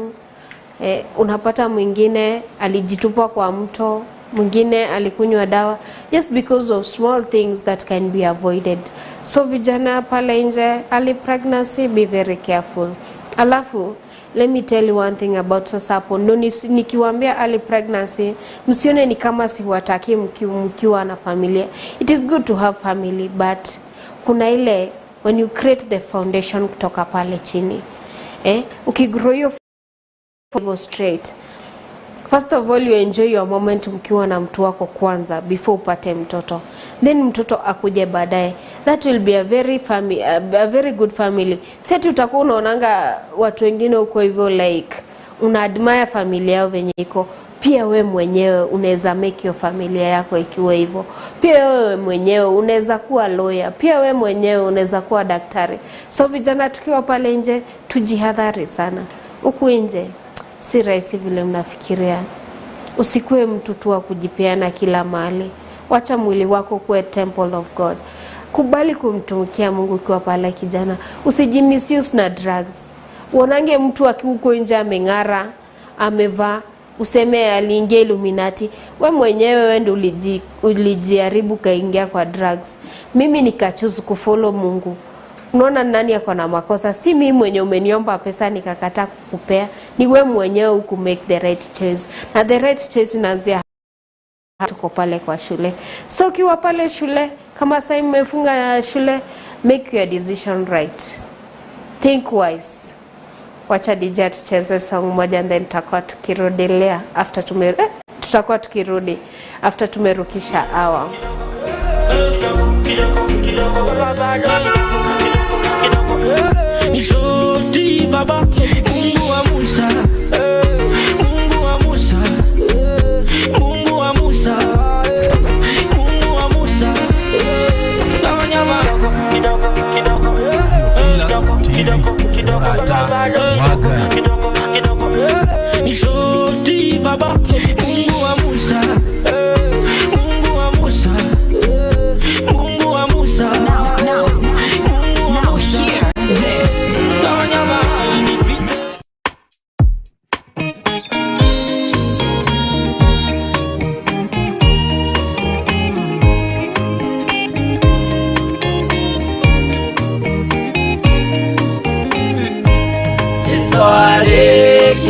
Unapata mwingine alijitupa kwa mto, mwingine alikunywa dawa, just because of small things that can be avoided. So vijana pale nje, early pregnancy, be very careful. Alafu let me tell you one thing about, sasa hapo ndo nikiwaambia early pregnancy, msione ni kama siwataki mkiwa na familia. It is good to have family, but kuna ile when you create the foundation kutoka pale chini, ukigrow hiyo hivyo straight, first of all you enjoy your moment mkiwa na mtu wako kwanza before upate mtoto, then mtoto akuje baadaye. That will be a very good family. Si ati utakuwa unaonanga watu wengine huko hivyo, like una admire familia yao venye iko, pia we mwenyewe unaweza make your familia yako ikiwa hivyo. Pia wewe mwenyewe unaweza kuwa lawyer, pia we mwenyewe unaweza kuwa daktari. So vijana tukiwa pale nje, tujihadhari sana. Huku nje si rahisi vile mnafikiria. Usikuwe mtu tu wa kujipeana kila mahali. Wacha mwili wako kuwe temple of God. Kubali kumtumikia Mungu ukiwa pale kijana. Usijimisuse na drugs. Uonange mtu akiuko nje ameng'ara, amevaa, useme aliingia Illuminati. We mwenyewe, we ndio ulijiharibu kaingia kwa drugs. Mimi nikachoose kufollow Mungu. Unaona nani ako na makosa? Si mimi mwenye umeniomba pesa nikakataa kukupea, ni we mwenyewe huku make the right choice, na the right choice inaanzia tuko pale kwa shule. So ukiwa pale shule, kama sasa mmefunga shule, make your decision right, think wise. Wacha DJ tucheze song moja and then tutakuwa tukirudilia after tume tutakuwa tukirudi after tumerukisha hour. Ni shoti baba, Mungu wa Musa, Mungu wa Musa, Mungu wa Musa, Mungu wa Musa. Nyama kidogo kidogo. Theophilus TV, Murata wa Ngai. Kidogo kidogo. Ni shoti baba, Mungu wa Musa, Mungu wa Musa, Mungu wa Musa. Now, Mungu wa now Musa. hear this. Nyama inipite.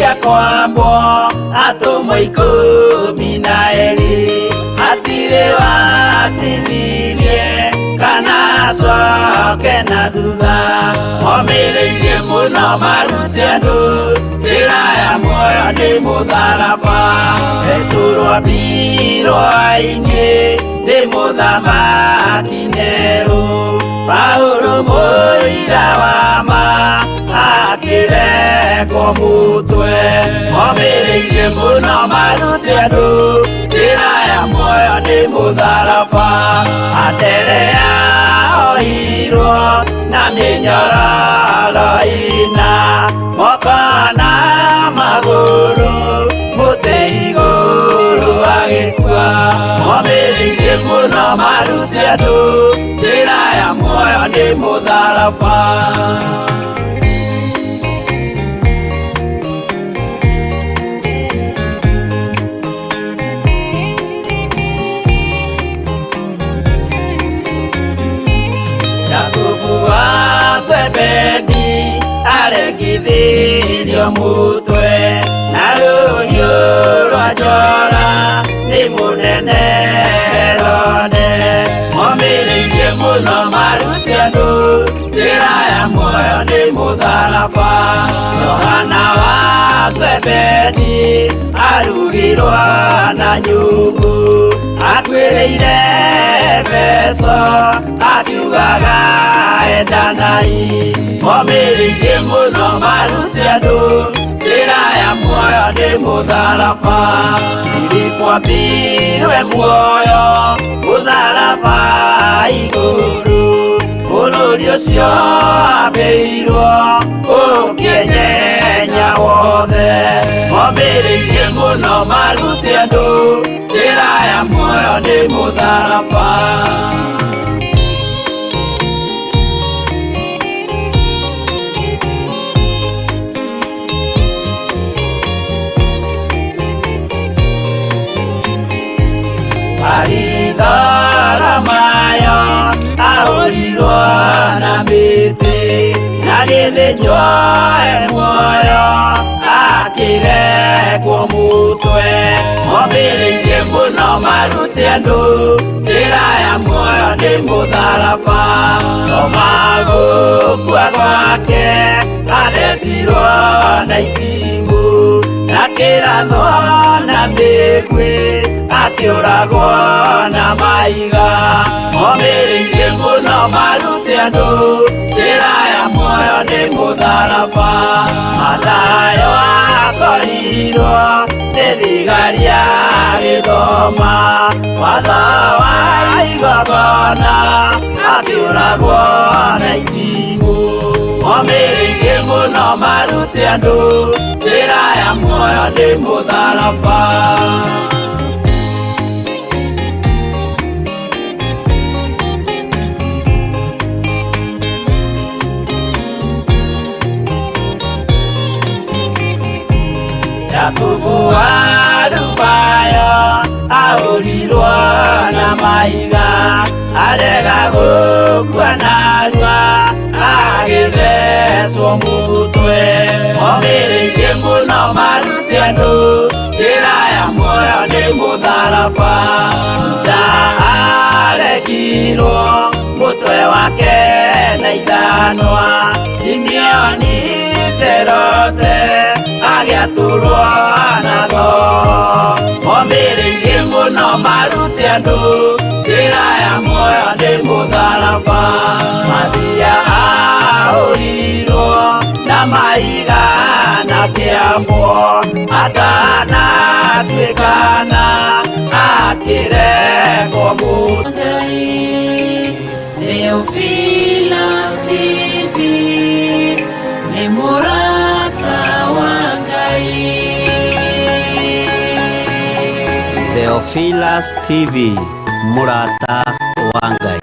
Arĩkia kwambwo atũmwo 12 hatirĩ watithirie kana acoke na thutha omĩrĩirie mũno marute andũ njĩra ya muoyo nĩ mũtharaba Petero ambirwo-inĩ nĩ mũthamaki Nero Paulo mũira wa ma akĩrekwo mũtwe omĩrĩirie mũno marute andũ njĩra ya muoyo nĩ mũtharaba Anderea oirwo na mĩnyororo ĩna moko na magũrũ mũtĩ igũrũ agĩkua omĩrĩirie mũno marute andũ njĩra ya muoyo nĩ mũtharaba Jakubu wa Zebedi arekithirio mũtwe na rũhiũ rwa njora nĩ mũnene Herode omĩrĩirie mũno marute andũ njĩra ya muoyo nĩ mũtharaba Johana wa Zebedi arugirwo na nyũngũ akuĩrĩire Efeso akiugaga endanai omĩrĩirie mũno marute andũ njĩra ya muoyo nĩ mũtharaba Filipo ambirwe muoyo mũtharaba igũrũ bũrũri ũcio ambĩirwo ũkĩnyenya wothe omĩrĩirie mũno marute andũ njĩra ya muoyo nĩ mũtharaba Baritholomayo ahũrirwo na mĩtĩ na gĩthĩnjwo e muoyo akĩrekwo mũtwe omĩrĩirie mũno marute andũ njĩra ya muoyo nĩ mũtharaba Toma gũkua gwake athecirwo na itimũ na kĩrathwo na mĩguĩ akĩũragwo na mahiga omĩrĩirie mũno marute andũ njĩra ya muoyo nĩ mũtharaba Mathayo akorirwo nĩ thigari agĩthoma watho wa igongona akĩũragwo na itimũ omĩrĩirie mũno marute andũ njĩra ya muoyo nĩ mũtharaba Jakubu wa Alufayo ahũrirwo na mahiga arega gũkua narua agĩthecwo mũtwe omĩrĩirie mũno marute andũ njĩra ya muoyo nĩ mũtharaba Juda arekirwo mũtwe wake na ithanwa Simeoni Serote agĩatũrwo na thoo omĩrĩirie mũno marute andũ njĩra ya muoyo nĩ mũtharaba Mathia ahũrirwo na mahiga na kĩambwo atanatuĩkana akĩrekwo mũtwe Theophilus TV nĩ mũrata wa Ngai Theophilus TV mũrata wa Ngai.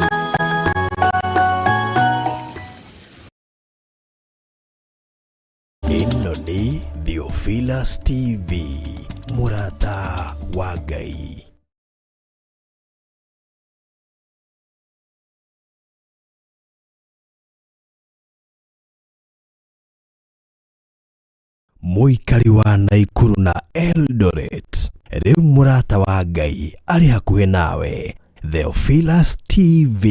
Ĩno nĩ Theophilus TV mũrata wa Ngai. Mũikari wa Naikuru na Eldoret, rĩu mũrata wa Ngai arĩ hakuhĩ nawe. Theophilus TV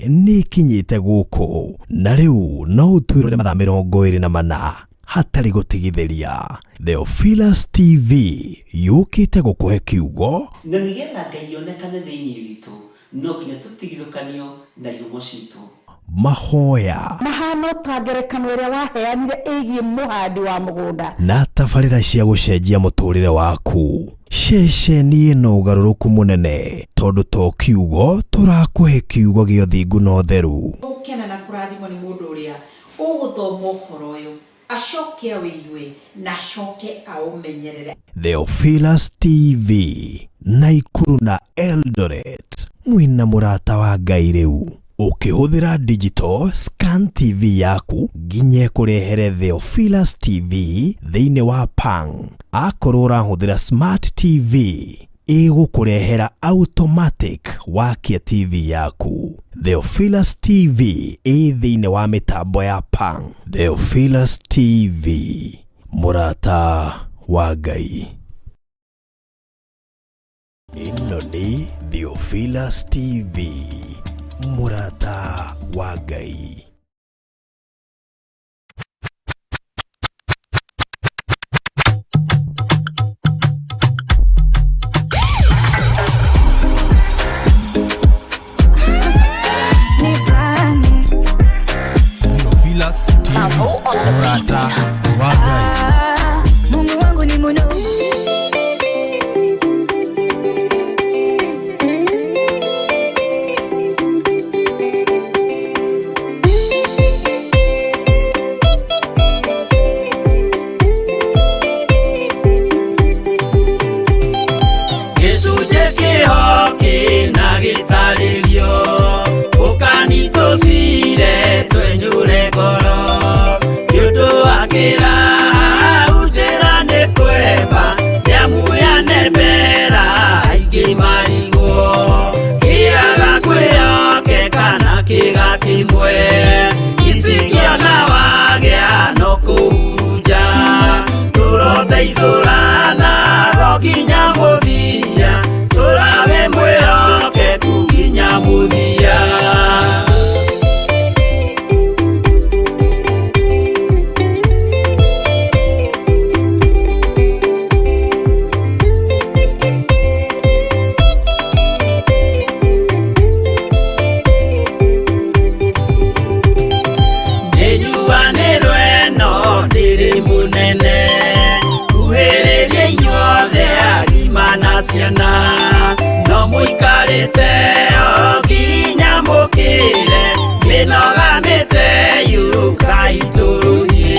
nĩ ĩkinyĩte gũkũ na rĩu no ũtwĩrore mathaa 24 hatarĩ gũtigithĩria. Theophilus TV yũkĩte gũkũhe kiugo Na nĩgetha Ngai onekane thĩinĩ witũ, no nginya tũtigithũkanio na ihumo citũ. Mahoya Mahana ta ngerekano ĩrĩa waheanire ĩgiĩ mũhandi wa mũgũnda. Na tabarĩra cia gũcenjia mũtũrĩre waku. Ceceni ĩno ũgarũrũku mũnene tondũ to kiugo tũrakũhe, kiugo gĩa ũthingu na ũtheru. Gũkena na kũrathimwo nĩ mũndũ ũrĩa ũgũthoma ũhoro ũyũ, acoke awĩigue na acoke aũmenyerere. Theophilus TV, Naikuru na Eldoret, mwĩna mũrata wa Ngai rĩu. Ũkĩhũthĩra digital scan TV yaku nginya ĩkũrehere Theophilus TV thĩinĩ wa Pang. Akorwo ũrahũthĩra smart TV, ĩgũkũrehera automatic wakia TV yaku. Theophilus TV ĩ thĩinĩ wa mĩtambo ya Pang. Theophilus TV, mũrata wa Ngai. Ĩno nĩ Theophilus TV, mũrata wa Ngai. Theophilus TV, mũrata wa Ngai. Mungu wangu ni muno. Gĩcunjĩ kĩho kĩna gĩtarĩrio, ũkanitũcire twenyũre ngoro, nĩ ũndũ wa kĩraha njĩra nĩ kwemba nĩamu yanembera aingĩ marigwo, kĩaga kwĩyokeka na kĩga kĩmwe, icingĩona wagĩa no kũhurunja, tũroteithũrana go nginya mũthia, tũrawe mwĩhokeku nginya mũthia. Nĩnjuanĩrwo ĩno ndĩrĩ mũnene, kuhĩrĩria inyuothe agima na ciana, no mũikarĩte o nginya mũkĩre, mĩnoga mĩte yũkai tũrũthiĩ,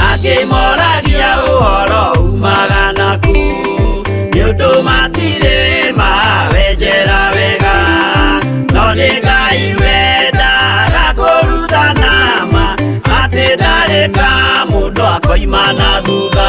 angĩ moragia ũhoro umaga naku, nĩ ũndũ matirĩ mawenjera wega, no nĩ Ngai wendaga kũrutana ma, atĩ ndarĩ ka mũndũ akoima na thutha.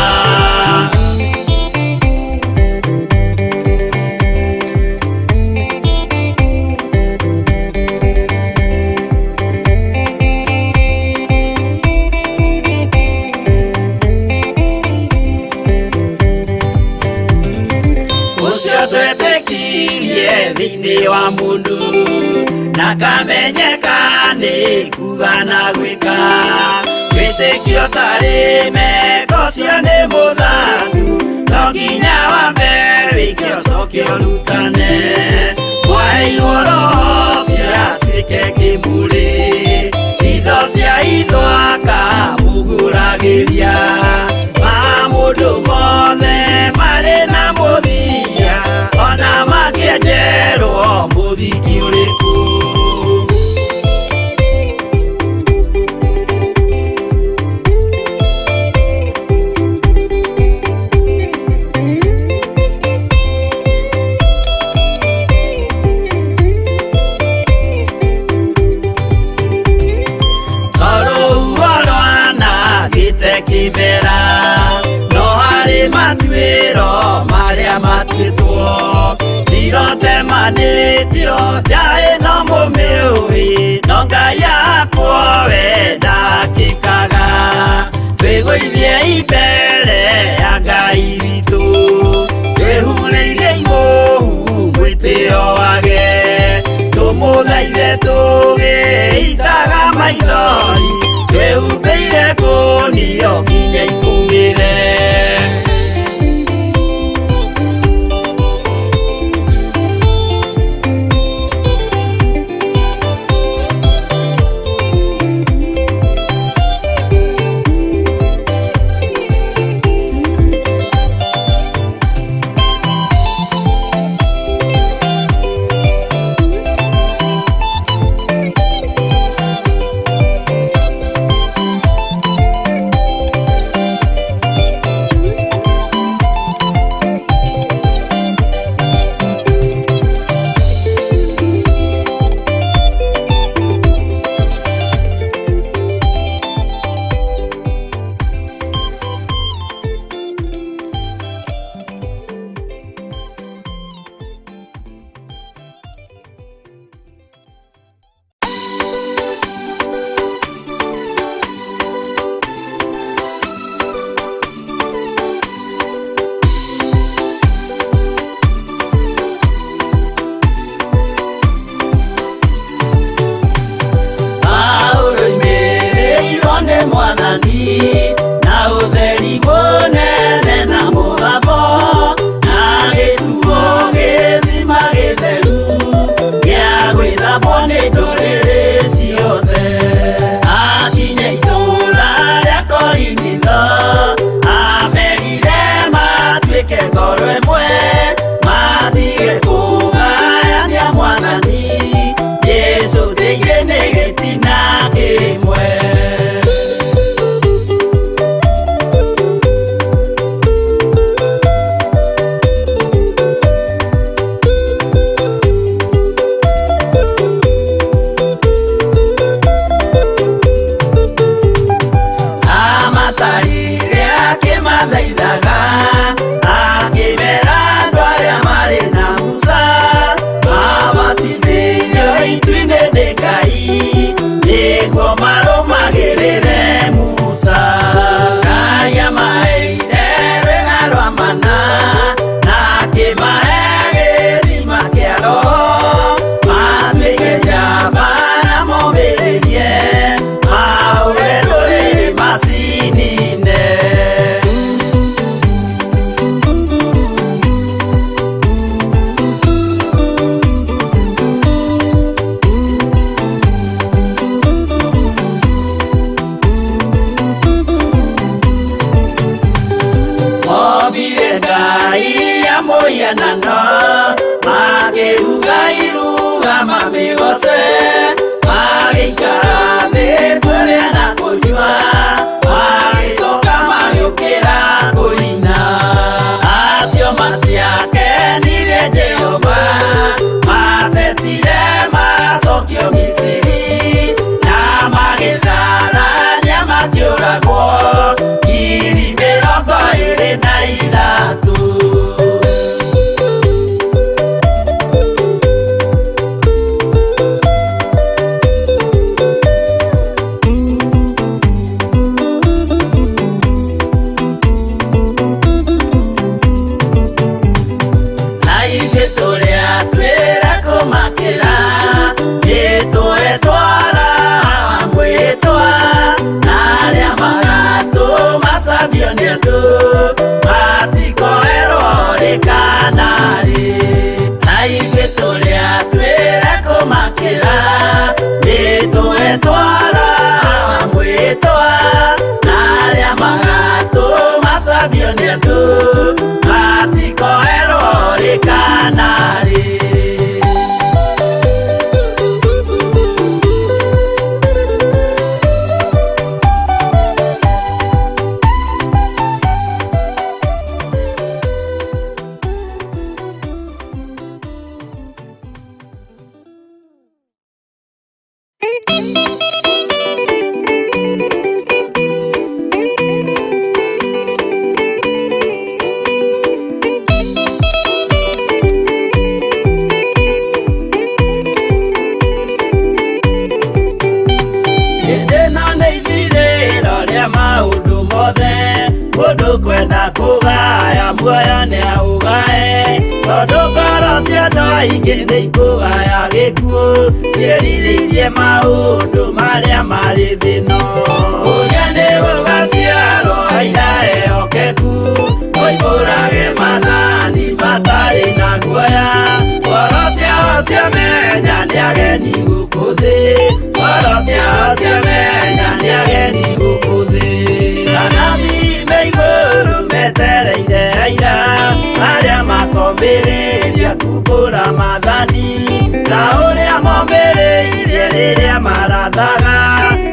Ũcio twetĩkirie thĩinĩ wa mũndũ, na kamenyeka nĩ kuga na gwĩka, wĩtĩkio tarĩ meko cio nĩ mũthaku, no nginya wambe wĩke ũcoke ũrutane, mwaheirwo roho ũcio atuĩke kĩmũrĩ, itho cia itho akamũgũragĩria, ma mũndũ mothe marĩ na mũthia, ona mangĩenjerwo mũthingi ũrĩkũ. Tondũ rwanangĩte kĩmera, no harĩ matuĩro marĩa matuĩtwo, cirotemanĩtio njaĩ no mũmĩũĩ, no Ngai yakwa we ndakĩkaga, twĩgũithie imbere. Ngai witũ twĩhurĩire imũhu mwĩtĩo wage tũmũthaithe tũgĩitaga maithori twĩhumbĩire ngũnio nginya ikũmĩre. Kwenda kugaya Muoyo nĩ aũgae tondũ ngoro cia andũ aingĩ nĩ ikũgaya gĩkuũ ciĩrirĩirie maũndũ marĩa marĩ thĩno. Ũrĩa nĩ gũgaciarwo aira ehokeku moimbũrage maathani matarĩ na guoya. Ngoro ciao ciamenya nĩ ageni gũkũ thĩ, ngoro ciao ciamenya nĩ ageni gũkũ thĩ. Anabii me igũrũ metereire aira arĩa makombĩrĩria kumbũra maathani ta ũrĩa mombĩrĩirie rĩrĩa marathaga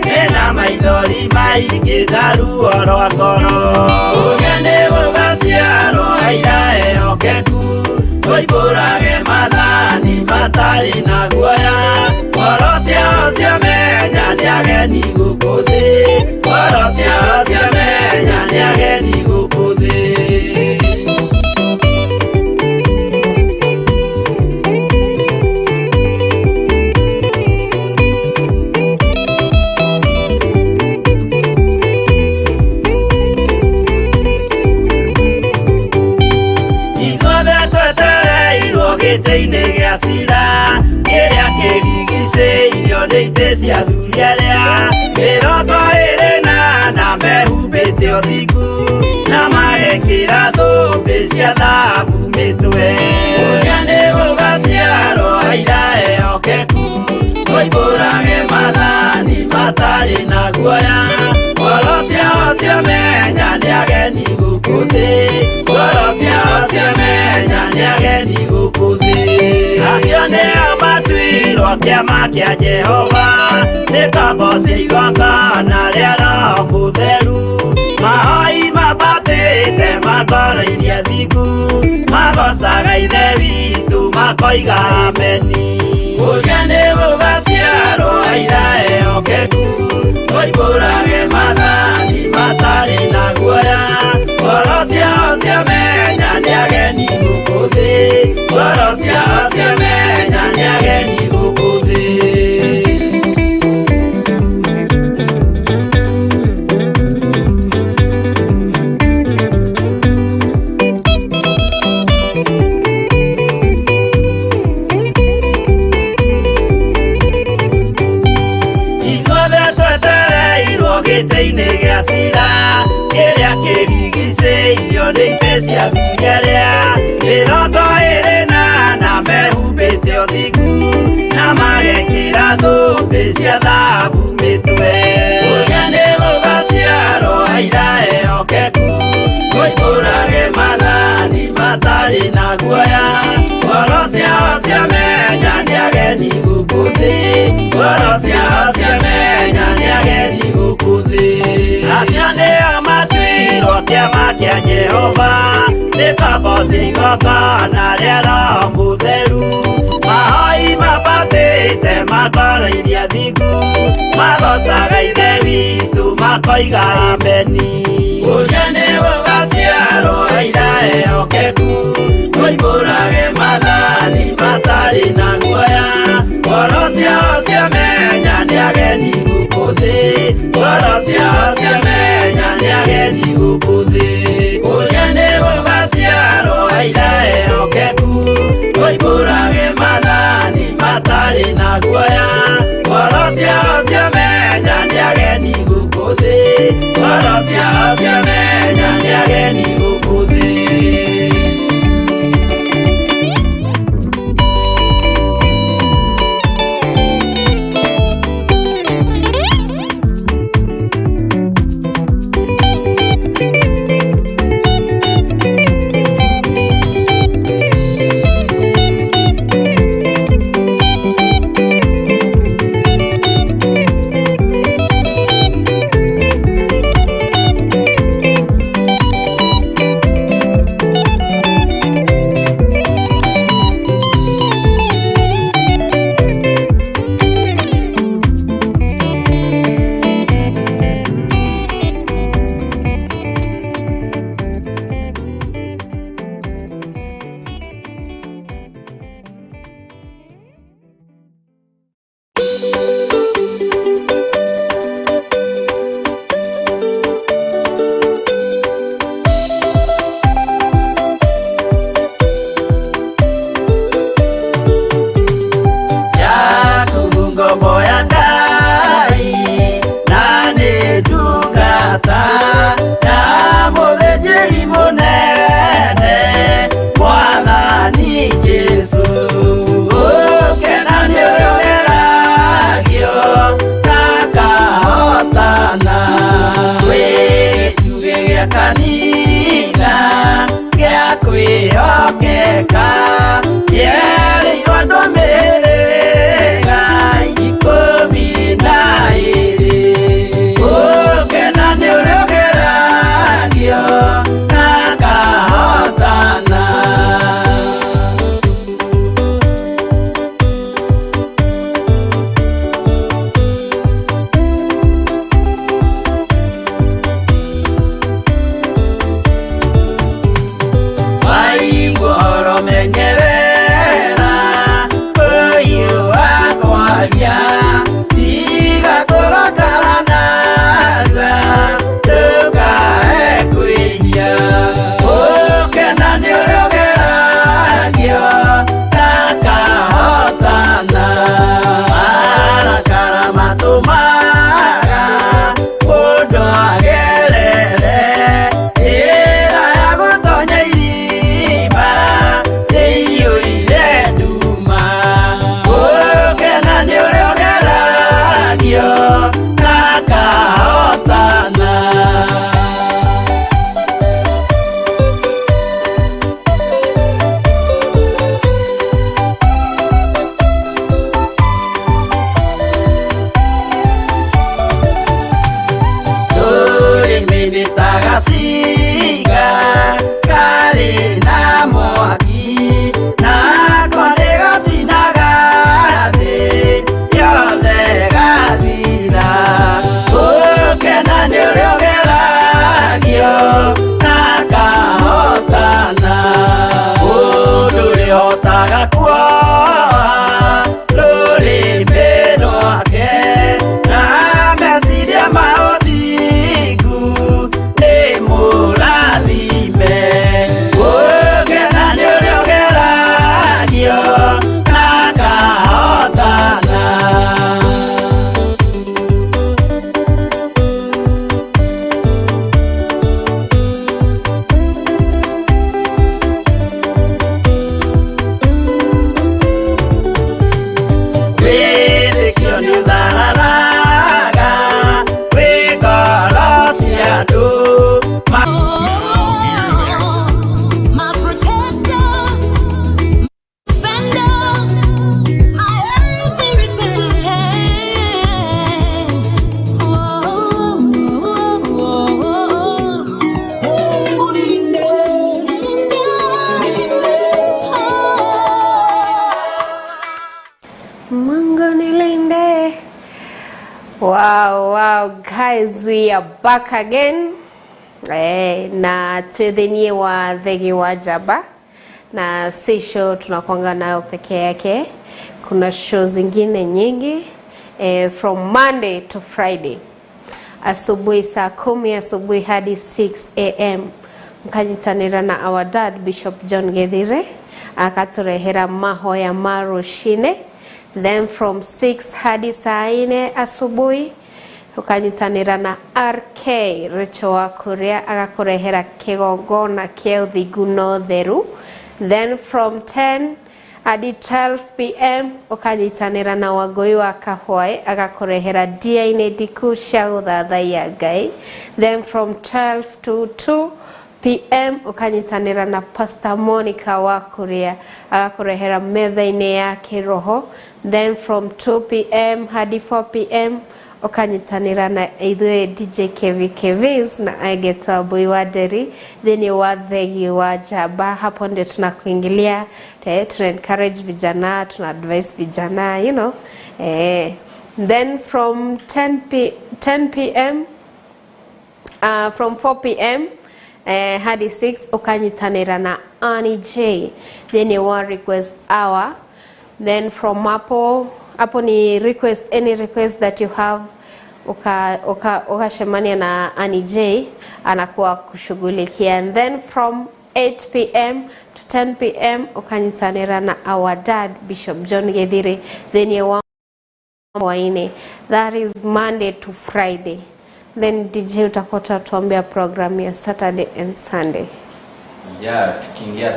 mena maithori maingĩ na ruo rwa ngoro. Ũrĩa nĩ gũgaciarwo aira ehokeku moimbũrage maathani matarĩ na guoya. Ngoro ciao ciamenya nĩ ageni gũkũ thĩ, ngoro ciao ciamenya nĩ ageni gũkũ thĩ. Ithuothe twetereirwo gĩtĩ-inĩ gĩa cira kĩrĩa kĩrigicĩirio nĩ itĩ cia athuri arĩa 24 mehumbĩte ũthingu na magekĩra thũmbĩ cia thahabu mĩtwe. Ũrĩa nĩ gũgaciarwo aira ehokeku moimbũrage maathani matarĩ na guoya. Ngoro ciao ciamenya nĩ ageni gũkũ thĩ, ngoro ciao ciamenya nĩ ageni gũkũ thĩ. Acio nĩo matuirwo kĩama kĩa Jehova nĩ kamboci igongona rĩa Roho Mũtheru. Mahoi mambatĩte makoroirie athingu magocaga Ithe witũ makoiga ameni. Ũrĩa nĩ gũgaciarwo aira ehokeku moimbũrage maathani matarĩ na guoya. Ngoro ciao ciamenya nĩ ageni gũkũ thĩ, ngoro ciao ciamenya nĩ ageni gũkũ thĩ. Ithuothe twetereirwo gĩtĩ-inĩ gĩa cira kĩrĩa kĩrigicĩirio nĩ itĩ cia athuri arĩa 24 mehumbĩte ũthingu na magekĩra thũmbĩ cia thahabu mĩtwe. Ũrĩa nĩ gũgaciarwo aira ehokeku moimbũrage maathani matarĩ na guoya. Ngoro ciao ciamenya nĩ ageni gũkũ thĩ, ngoro ciao ciamenya nĩ ageni gũkũ thĩ. Acio nĩo matuirwo kĩama kĩa Jehova nĩ kamboci igongona rĩa Roho Mũtheru. Mahoi mambatĩte makoroirie athingu magocaga Ithe witũ makoiga ameni. Ũrĩa nĩ gũgaciarwo aira ehokeku moimbũrage maathani matarĩ na guoya. Ngoro ciao ciamenya nĩ ageni gũkũ thĩ, ngoro ciao ciamenya nĩ ageni gũkũ thĩ. Ũrĩa nĩ gũgaciarwo aira ehokeku moimbũrage maathani matarĩ na guoya. Ngoro ciao ciamenya nĩ ageni gũkũ thĩ, ngoro ciao ciamenya nĩ ageni gũkũ thĩ. Wow, guys, we are back again. Na twĩ wa Thegi wa Njamba, na si show tunakwanga nayo peke yake, kuna show zingine nyingi from Monday to Friday asubuhi saa 10 asubuhi hadi 6 a.m. mkanyitanĩra na our dad Bishop John Githire akaturehera mahoya ma rũcinĩ. Then from 6 hadi saa 4 asubuhi ukanyitanĩra na RK Rachel wa Kuria agakũrehera kĩgongona kĩa ũthingu na ũtheru. Then from 10 hadi 12 p.m. ukanyitanĩra na Wangũi wa Kahwaĩ agakũrehera dia-inĩ ndiku cia gũthathaiya Ngai. Then from 12 to 2 p.m. ukanyitanĩra na Pastor Monica wa Kuria agakũrehera metha-inĩ ya kĩroho. Then from 2 p.m. hadi 4 p.m. ukanyitanĩra na ithuĩ DJ KVKVs na Agetwa Mbui wa Nderi thĩinĩ wa Thegi wa Njamba. Hapo ndio tunakuingilia, tuna encourage vijana, tuna advise vijana. Then from 10 p.m., from 4 p.m. Hadi 6 ukanyitanĩra na Annie J thĩinĩ wa request hour. Then from hapo hapo ni request, any request that you have, ukashemania na Annie J anakuwa kushughulikia. And then from 8 p.m. to 10 p.m. ukanyitanĩra na our dad Bishop John Githiri thĩinĩ wa Waine. That is Monday to Friday. Then DJ utakuwa utatuambia program ya Saturday and Sunday. Yeah, tukiingia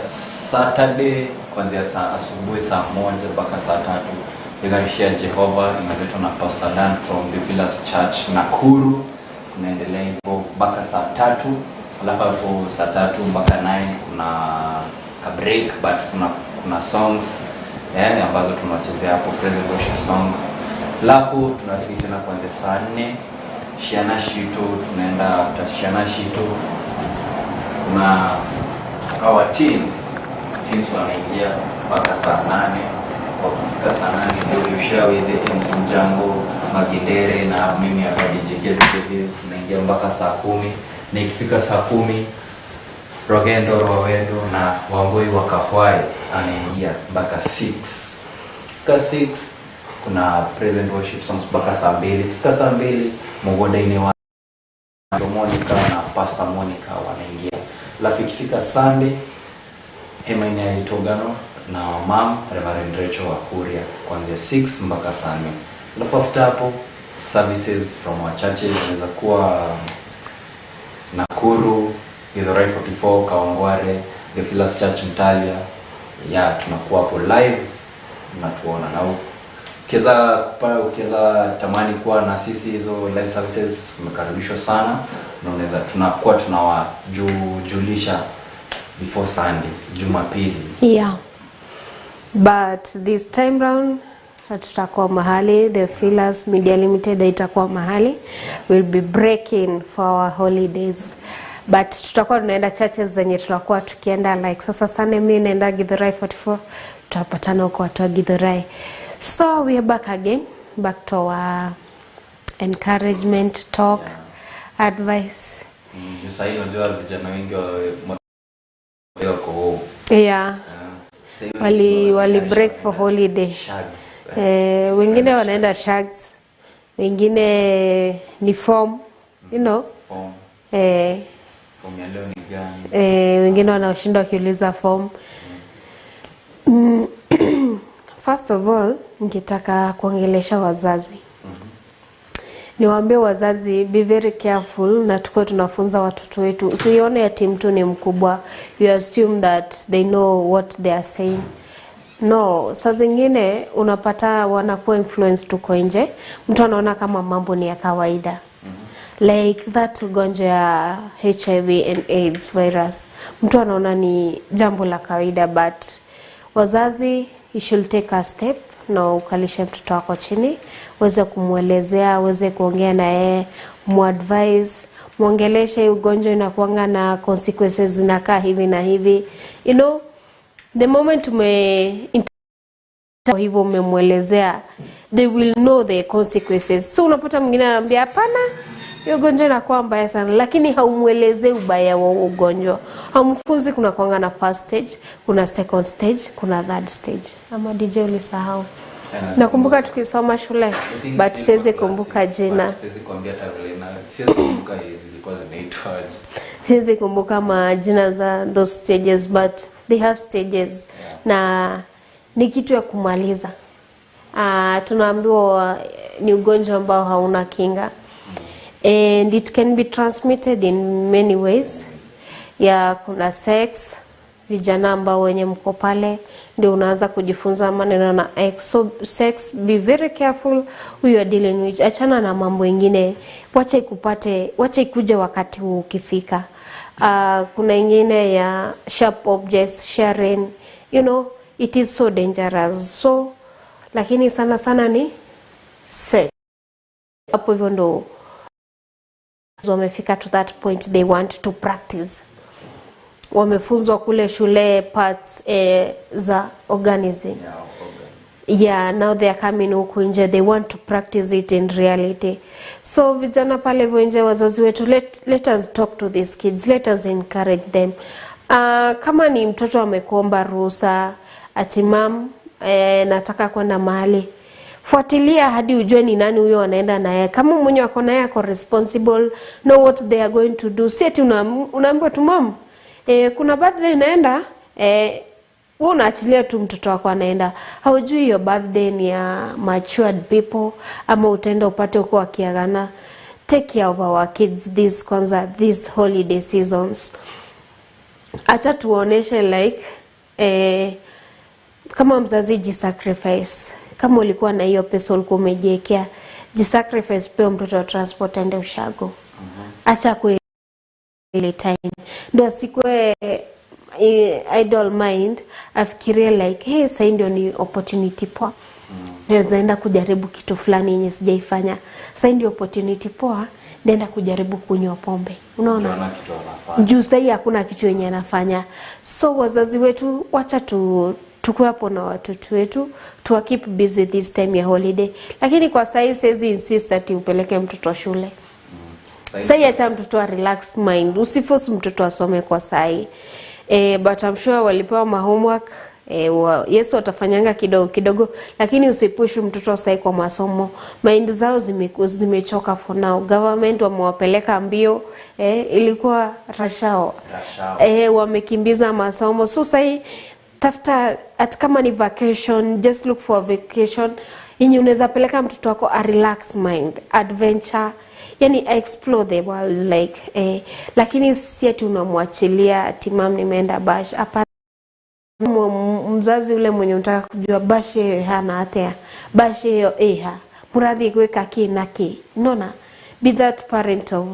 Saturday kuanzia saa asubuhi saa 1 mpaka saa 3, Igarishia Jehova inaletwa na Pastor Dan from the Villas Church Nakuru. Tunaendelea hivyo mpaka saa 3, alafu hapo saa 3 mpaka 9 kuna ka break, but kuna songs ambazo tunachezea hapo, praise and worship songs. Alafu tunarudi tena kuanzia saa 4 Shiana Shito, tunaenda after Shiana Shito kuna our teens wanaingia mpaka saa 8. Wakifika saa 8 ndio share with the MC Mjango Magindere na mimi hapa DJ Kevin, tunaingia mpaka saa 10, na ikifika saa 10 Rogendo Rwawendo na Wambui wa Kahwai anaingia mpaka 6. Ikifika 6 kuna praise and worship songs mpaka saa 2. Ikifika saa 2 Mugoda-inĩ wa Monica na Pastor Monica wanaingia. Alafu ikifika Sunday hema ya Itogano na mam Reverend Rachel wa Kuria kuanzia 6 mpaka saa 4. Alafu after hapo services from our churches zinaweza kuwa Nakuru, Githurai 44, Kawangware, The Villas Church Mtalia. Ya tunakuwa hapo live mnatuona, na ukiweza tamani kuwa na sisi hizo live services, umekaribishwa sana na unaweza tunakuwa tunawajulisha before Sunday, Jumapili. Yeah. But this time round tutakuwa mahali, the Feelers Media Limited itakuwa mahali. We'll be breaking for our holidays. But tutakuwa tunaenda churches zenye tunakuwa tukienda, like sasa Sunday mimi naenda Githurai 44, tutapatana huko watu wa Githurai. So we are back again, back to our encouragement talk, advice. Juu sahii unajua vijana wengi wako home. Sahii Wali wengi break for holiday. Shags. Wengine wanaenda shags, wengine ni form. Form. Form ya leo ni gani? Wengine wanaoshinda wakiuliza form. First of all, ningetaka kuongelesha wazazi. Niwaambie wazazi, be very careful na tukuwe tunafunza watoto wetu. Usione ati mtu ni mkubwa, you assume that they know what they are saying. No, saa zingine unapata wanakuwa influence tuko nje, mtu anaona kama mambo ni ya kawaida. Like that ugonjwa ya HIV and AIDS virus, mtu anaona ni jambo la kawaida, but wazazi, you should take a step na ukalishe mtoto wako chini, uweze kumwelezea, uweze kuongea na yeye, muadvise, mwongeleshe hii ugonjwa inakuanga na consequences zinakaa hivi na hivi. The moment ume Hivyo umemwelezea, they will know the consequences. So unapata mwingine anaambia hapana, hiyo ugonjwa inakuwa mbaya sana, lakini haumwelezei ubaya wa huo ugonjwa, haumfunzi. Kuna kwanga na first stage, kuna second stage, kuna third stage. Ama DJ ulisahau? Nakumbuka tukisoma shule, but siwezi kumbuka jina. Siwezi kuambia hata vile na siwezi kumbuka zilikuwa zinaitwaje. Siwezi kumbuka majina za those stages, but they have stages. Na ni kitu ya kumaliza. Tunaambiwa ni ugonjwa ambao hauna kinga, and it can be transmitted in many ways. Ya kuna sex, vijana ambao wenye mko pale ndio unaanza kujifunza maneno na ex. So sex, be very careful who you are dealing with. Achana na mambo ingine, wacha ikupate, wacha ikuje wakati huu ukifika. Kuna ingine ya sharp objects sharing, it is so dangerous. So lakini sana sana ni sex. Hapo hivyo ndo wamefika to that point they want to practice. Wamefunzwa kule shule parts za organism. Yeah, now they are coming huku nje, they want to practice it in reality. So vijana pale hivyo nje, wazazi wetu, let us talk to these kids, let us encourage them. Kama ni mtoto amekuomba ruhusa ati mam, nataka kwenda mahali, fuatilia hadi ujue ni nani huyo anaenda naye. Kama mwenye wako naye ako responsible, know what they are going to do. Si ati unaambiwa tu mam, kuna birthday naenda, wewe unaachilia tu mtoto wako anaenda. Haujui hiyo birthday ni ya matured people ama utaenda upate huko wakiagana. Take care of our kids this kwanza this holiday seasons. Acha tuoneshe like kama mzazi jisacrifice. Kama ulikuwa na hiyo pesa ulikuwa umejiwekea, jisacrifice, pia mtoto wa transport aende ushago. Acha kwa ile time ndio asikuwe idle mind, afikirie like hey, sasa ndio ni opportunity poa, naweza enda kujaribu kitu fulani yenye sijaifanya. Sasa ndio opportunity poa, naenda kujaribu kunywa pombe. Unaona? Unaona kitu anafanya. Juu sahii hakuna kitu yenye anafanya. So wazazi wetu, wacha tu tukue hapo na watoto wetu, tuwa keep busy this time ya holiday. Lakini kwa sahii siwezi insist ati upeleke mtoto shule. Sahii acha mtoto a relax mind, usiforce mtoto asome kwa sahii. But I'm sure walipewa ma homework. Yes, watafanyanga kidogo kidogo, lakini usipush mtoto sahii kwa masomo. Mind zao zimechoka for now. Government wamewapeleka mbio, ilikuwa rush hour. Rush hour. Wamekimbiza masomo. So sahii tafuta at kama ni vacation, just look for a vacation yenye unaweza peleka mtoto wako a relax mind, adventure, yani explore the world like lakini si ati unamwachilia ati mam nimeenda bash. Hapana. Mzazi ule mwenye unataka kujua bash hiyo hana atea, bash hiyo eha murathi gwika ki na ki. Nona, be that parent of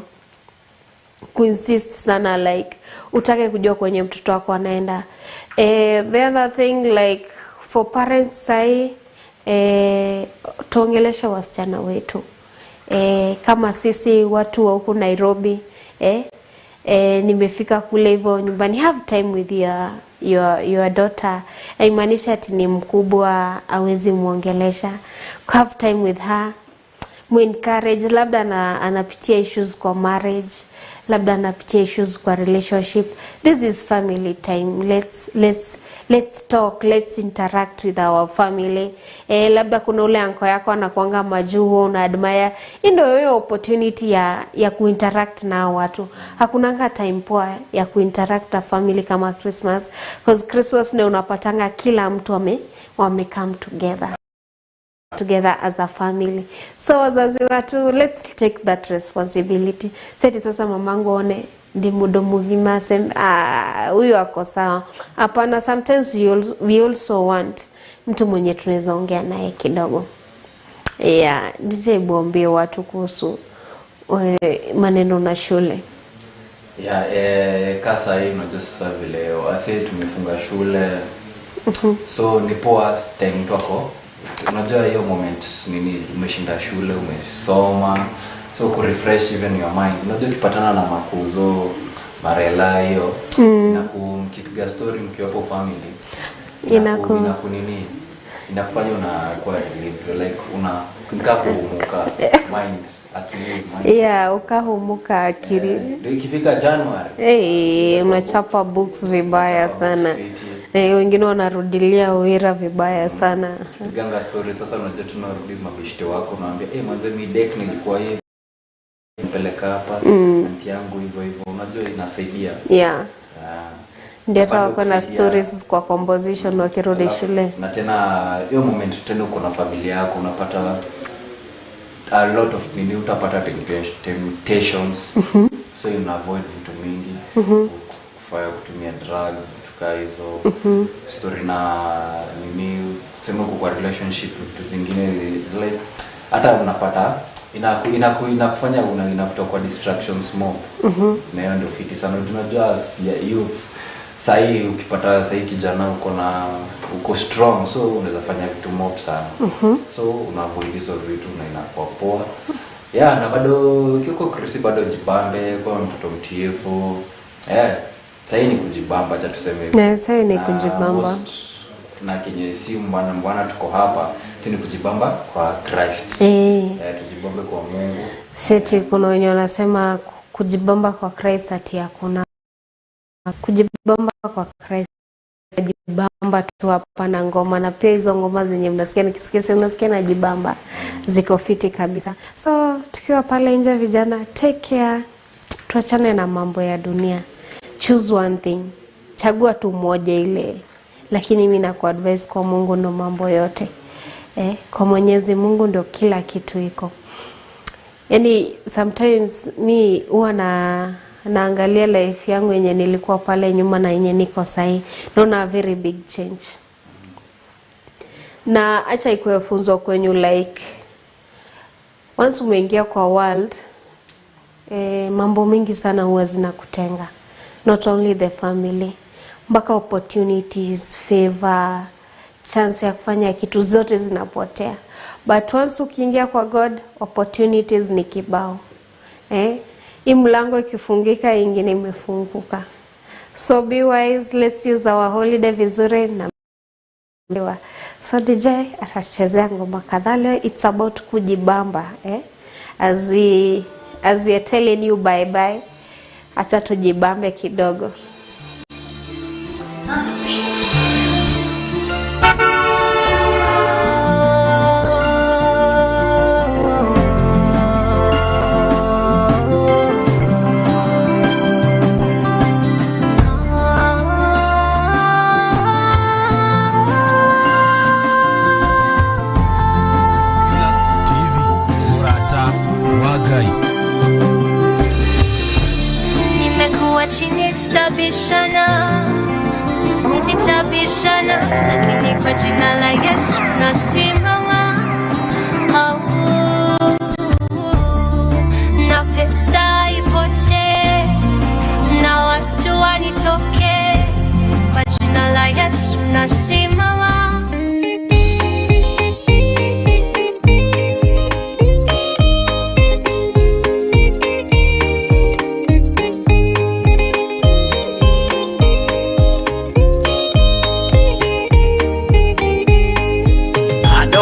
kuinsist sana like utake kujua kwenye mtoto wako anaenda. The other thing like for parents sai, tuongelesha wasichana wetu. Kama sisi watu wa huku Nairobi, nimefika kule hivyo nyumbani, have time with your daughter. Haimaanisha ati ni mkubwa awezi muongelesha. Have time with her, muencourage. Labda anapitia issues kwa marriage, labda anapitia issues kwa relationship. This is family time. Let's talk, let's interact with our family. Labda kuna ule anko yako anakuanga majuu, wewe una admire. Hii ndio hiyo opportunity ya kuinteract na watu. Hakunanga time poa ya kuinteract na family kama Christmas, because Christmas ndio unapatanga kila mtu wame come together as a family. So wazazi watu, let's take that responsibility. Sasa sasa mamangu one ndi mudo mugima aseme huyu ako sawa. Hapana, sometimes we also want mtu mwenye tunaweza ongea naye kidogo. Yeah, DJ buambie watu kuhusu maneno na shule. Yeah, kasa hii unajua sasa vile wase tumefunga shule. So ni poa time mtu ako. Unajua hiyo moment nini umeshinda shule, umesoma, so ku refresh even your mind. Unajua ukipatana na makuzo marela hiyo na kumkipiga story mkiwa hapo family, inaku nini Inakufanya unakuwa relieved, like una nikaa kuhumuka mind, akili, mind. Yeah, ukahumuka akili. Ndio ikifika January Hey, unachapa books vibaya sana. Eh, wengine wanarudilia wira vibaya sana. Piganga story sasa, unajua tunarudi mabishte wako, unaambia eh, manze mi deck nilikuwa hivi mpeleka hapa anti yangu hivyo hivyo, unajua inasaidia. Yeah. Ah. Ndio hata Bado wako na kusaidia. stories kwa composition wakirudi shule. Na tena hiyo moment tena uko na familia yako, unapata a lot of nini, utapata temptations. So you avoid vitu mingi, kufanya kutumia drugs, vitu kaa hizo. Story na nini, tuseme uko kwa relationship, vitu zingine like hata unapata inakufanya inakutoa kwa distractions more. Na hiyo ndio fiti sana. Tunajua as youths sahii, ukipata sahii kijana uko na uko strong, so unaweza fanya vitu mob sana. So unaavoid hizo vitu na inakuwa poa. Yeah, na bado ukiwa Krisi bado jibambe, kwa mtoto mtiifu. Eh, sahii ni kujibamba, acha tuseme hivyo. Yeah, sahii ni Na kujibamba. Na kenye si mbwana mbwana tuko hapa, si ni kujibamba kwa Christ. Eh. Eh, tujibambe kwa Mungu. Seti kuna wenye wanasema kujibamba kwa Christ ati hakuna kujibamba kwa Christ, jibamba tu hapa na ngoma, na pia hizo ngoma zenye mnasikia nikisikia, si unasikia najibamba, ziko fiti kabisa. So tukiwa pale nje vijana, take care, tuachane na mambo ya dunia, choose one thing, chagua tu moja ile, lakini mi nakuadvise kwa Mungu ndo mambo yote eh, kwa Mwenyezi Mungu ndo kila kitu iko. Yani sometimes mi huwa na naangalia life yangu yenye nilikuwa pale nyuma na yenye niko sahii, naona a very big change. Na acha ikuwe funzo kwenyu, like once umeingia kwa world mambo mingi sana huwa zinakutenga, not only the family, mpaka opportunities, favor, chance ya kufanya kitu zote zinapotea. But once ukiingia kwa God, opportunities ni kibao. Eh, hii mlango ikifungika ingine imefunguka. So be wise, let's use our holiday vizuri na So DJ atachezea ngoma kadhaa leo. It's about kujibamba, eh? As we are telling you bye bye, acha tujibambe kidogo. TV, Murata wa Ngai. Nimekuwa chini sitabishana, sitabishana, lakini kwa jina la Yesu nasimama. Au, na pesa ipotee na watu wanitoke, kwa jina la Yesu nasimama. Andũ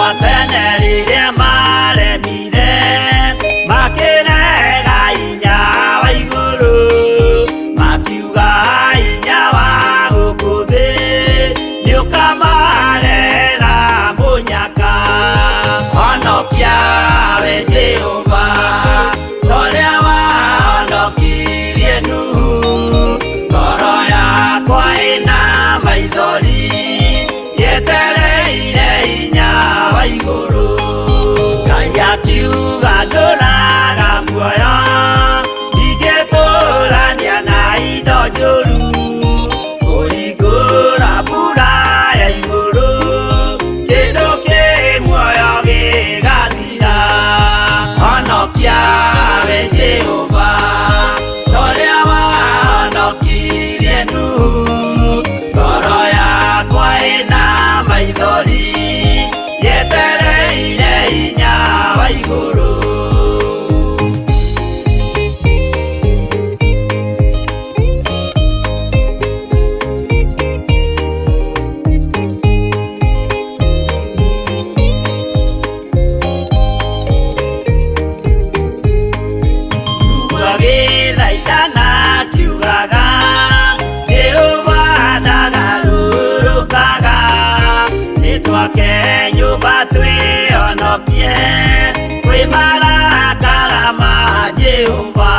Kwĩ marakara ma Jehova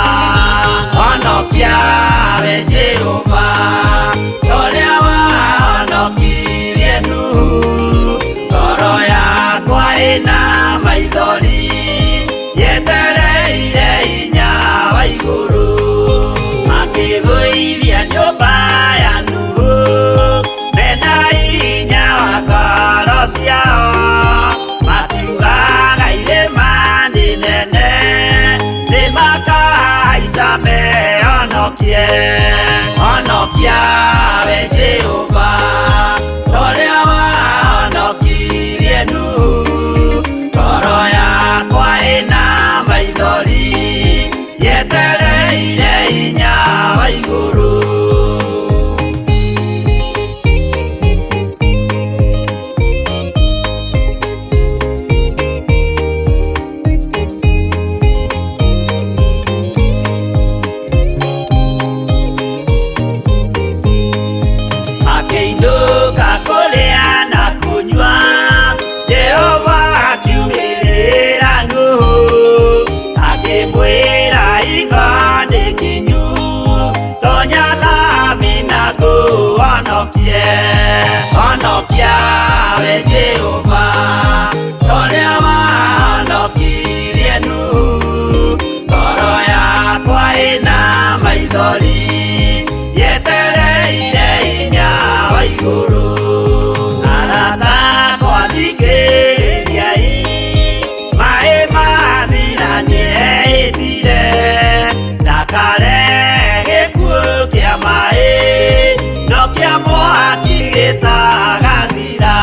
Honokia we Jehova Ũrĩa wahonokirie Nuhu Ngoro yakwa ĩna maithori Yetereire hinya wa igũrũ Makĩgũithia nyũmba ya Nuhu Mena hinya wa ngoro ciao Makiugaga irĩma nĩ nene Nĩmakahaica mehonokie Honokia we Jehova Ũrĩa wahonokirie Nuhu Ngoro yakwa ĩna maithori Yetereire hinya wa igũrũ Akĩinũka kũrĩa na kũnyua Jehova akiumĩrĩra Nuhu Akĩmwĩra hingo nĩ kinyu Tonya thabina ngũhonokie Honokia we Jehova Ũrĩa wahonokirie Nuhu Ngoro yakwa ĩna maithori Yetereire hinya wa igũrũ Arata akwa thikĩrĩriai Maĩ mathira nĩehĩtire Ndakare gĩkuũ kĩa maĩ No kĩa mwaki gĩtagathira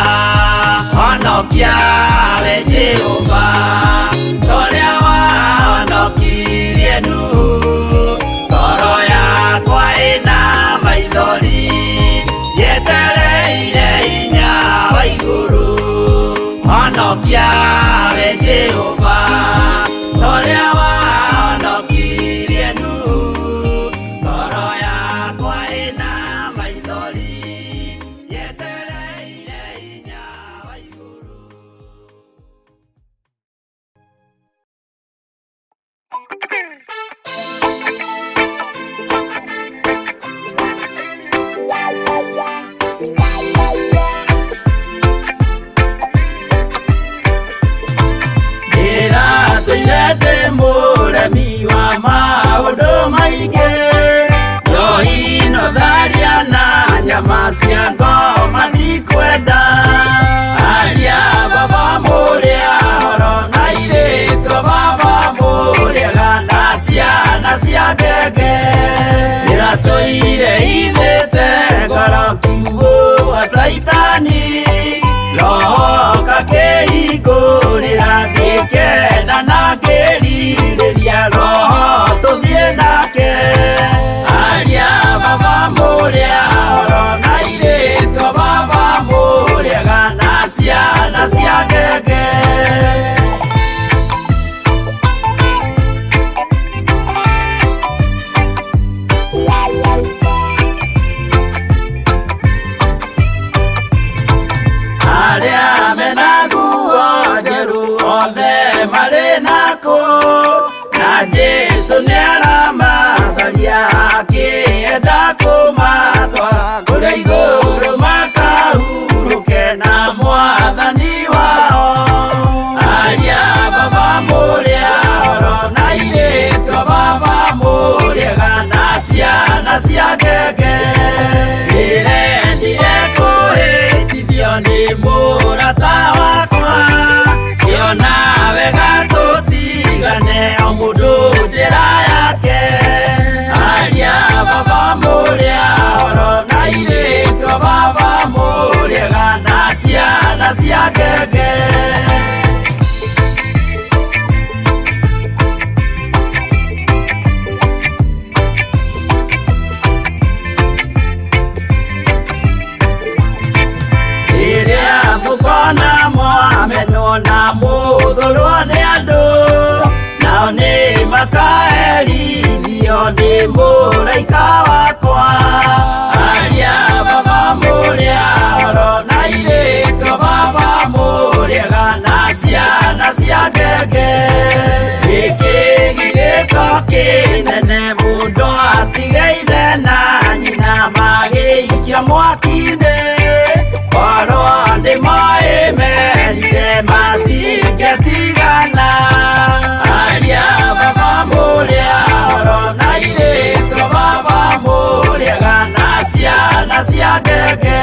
Honokia we Jehova Ũrĩa wahonokirie Nuhu Ngoro yakwa ĩna maithori Yetereire hinya wa igũrũ Honokia we Jehova Ũrĩa wahonokirie Nuhu Ngoro yakwa ĩna maithori Yetereire hinya wa igũrũ Ndĩratũire ndĩ mũremi wa maũndũ maingĩ Njohi no tharia na nyama cia ngoma ndikwenda Aria baba mũrĩa horo na irĩtwo baba mũrĩaga na ciana cia ngenge Ndĩratũire ithĩte ngoro kiugũ wa caitani Roho kakĩhingũrĩra ngĩkena na ngĩrirĩria roho tũthiĩ nake Aria baba mũrĩa horo na irĩtwo baba mũrĩaga na ciana cia ngenge Arĩa mena nguo njerũ othe marĩ nakũ na Jesũ nĩaramacaria akĩenda kũmatwara kũrĩa igũrũ makahurũke na mwathani wao Aria baba mũrĩa horo na irĩtwo baba mũrĩaga na ciana cia ngenge Ndĩrendire kũhĩtithio nĩ mũrata wakwa Ngĩona wega tũtigane o mũndũ njĩra yake Aria baba mũrĩa horo na irĩtwo baba mũrĩaga na ciana cia ngenge Rĩrĩa mũkona mwamenwo na mũthũrwo nĩ andũ Nao nĩ makaherithio nĩ mũraika wakwa Aria baba mũrĩa horo na irĩtwo baba mũrĩaga na ciana cia ngenge. Kĩnene mũndũ atigaire na nyina magĩikia mwaki-inĩ korwo nĩ moĩ merire matingĩtigana aria baba mũrĩa oro na irĩtwo baba mũrĩaga na ciana cia ngenge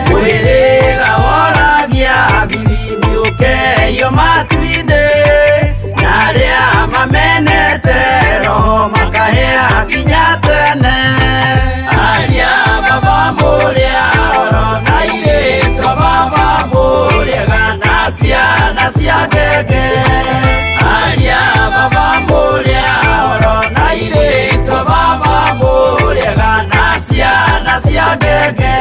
mwĩrĩga woragia biribiri ũkeio matu-inĩ na arĩa mamenete roho makahĩa nginya tene aria baba mũrĩa oro na irĩtwo baba mũrĩaga na ciana cia ngenge aria baba mũrĩa oro na irĩtwo baba mũrĩaga na ciana cia ngenge.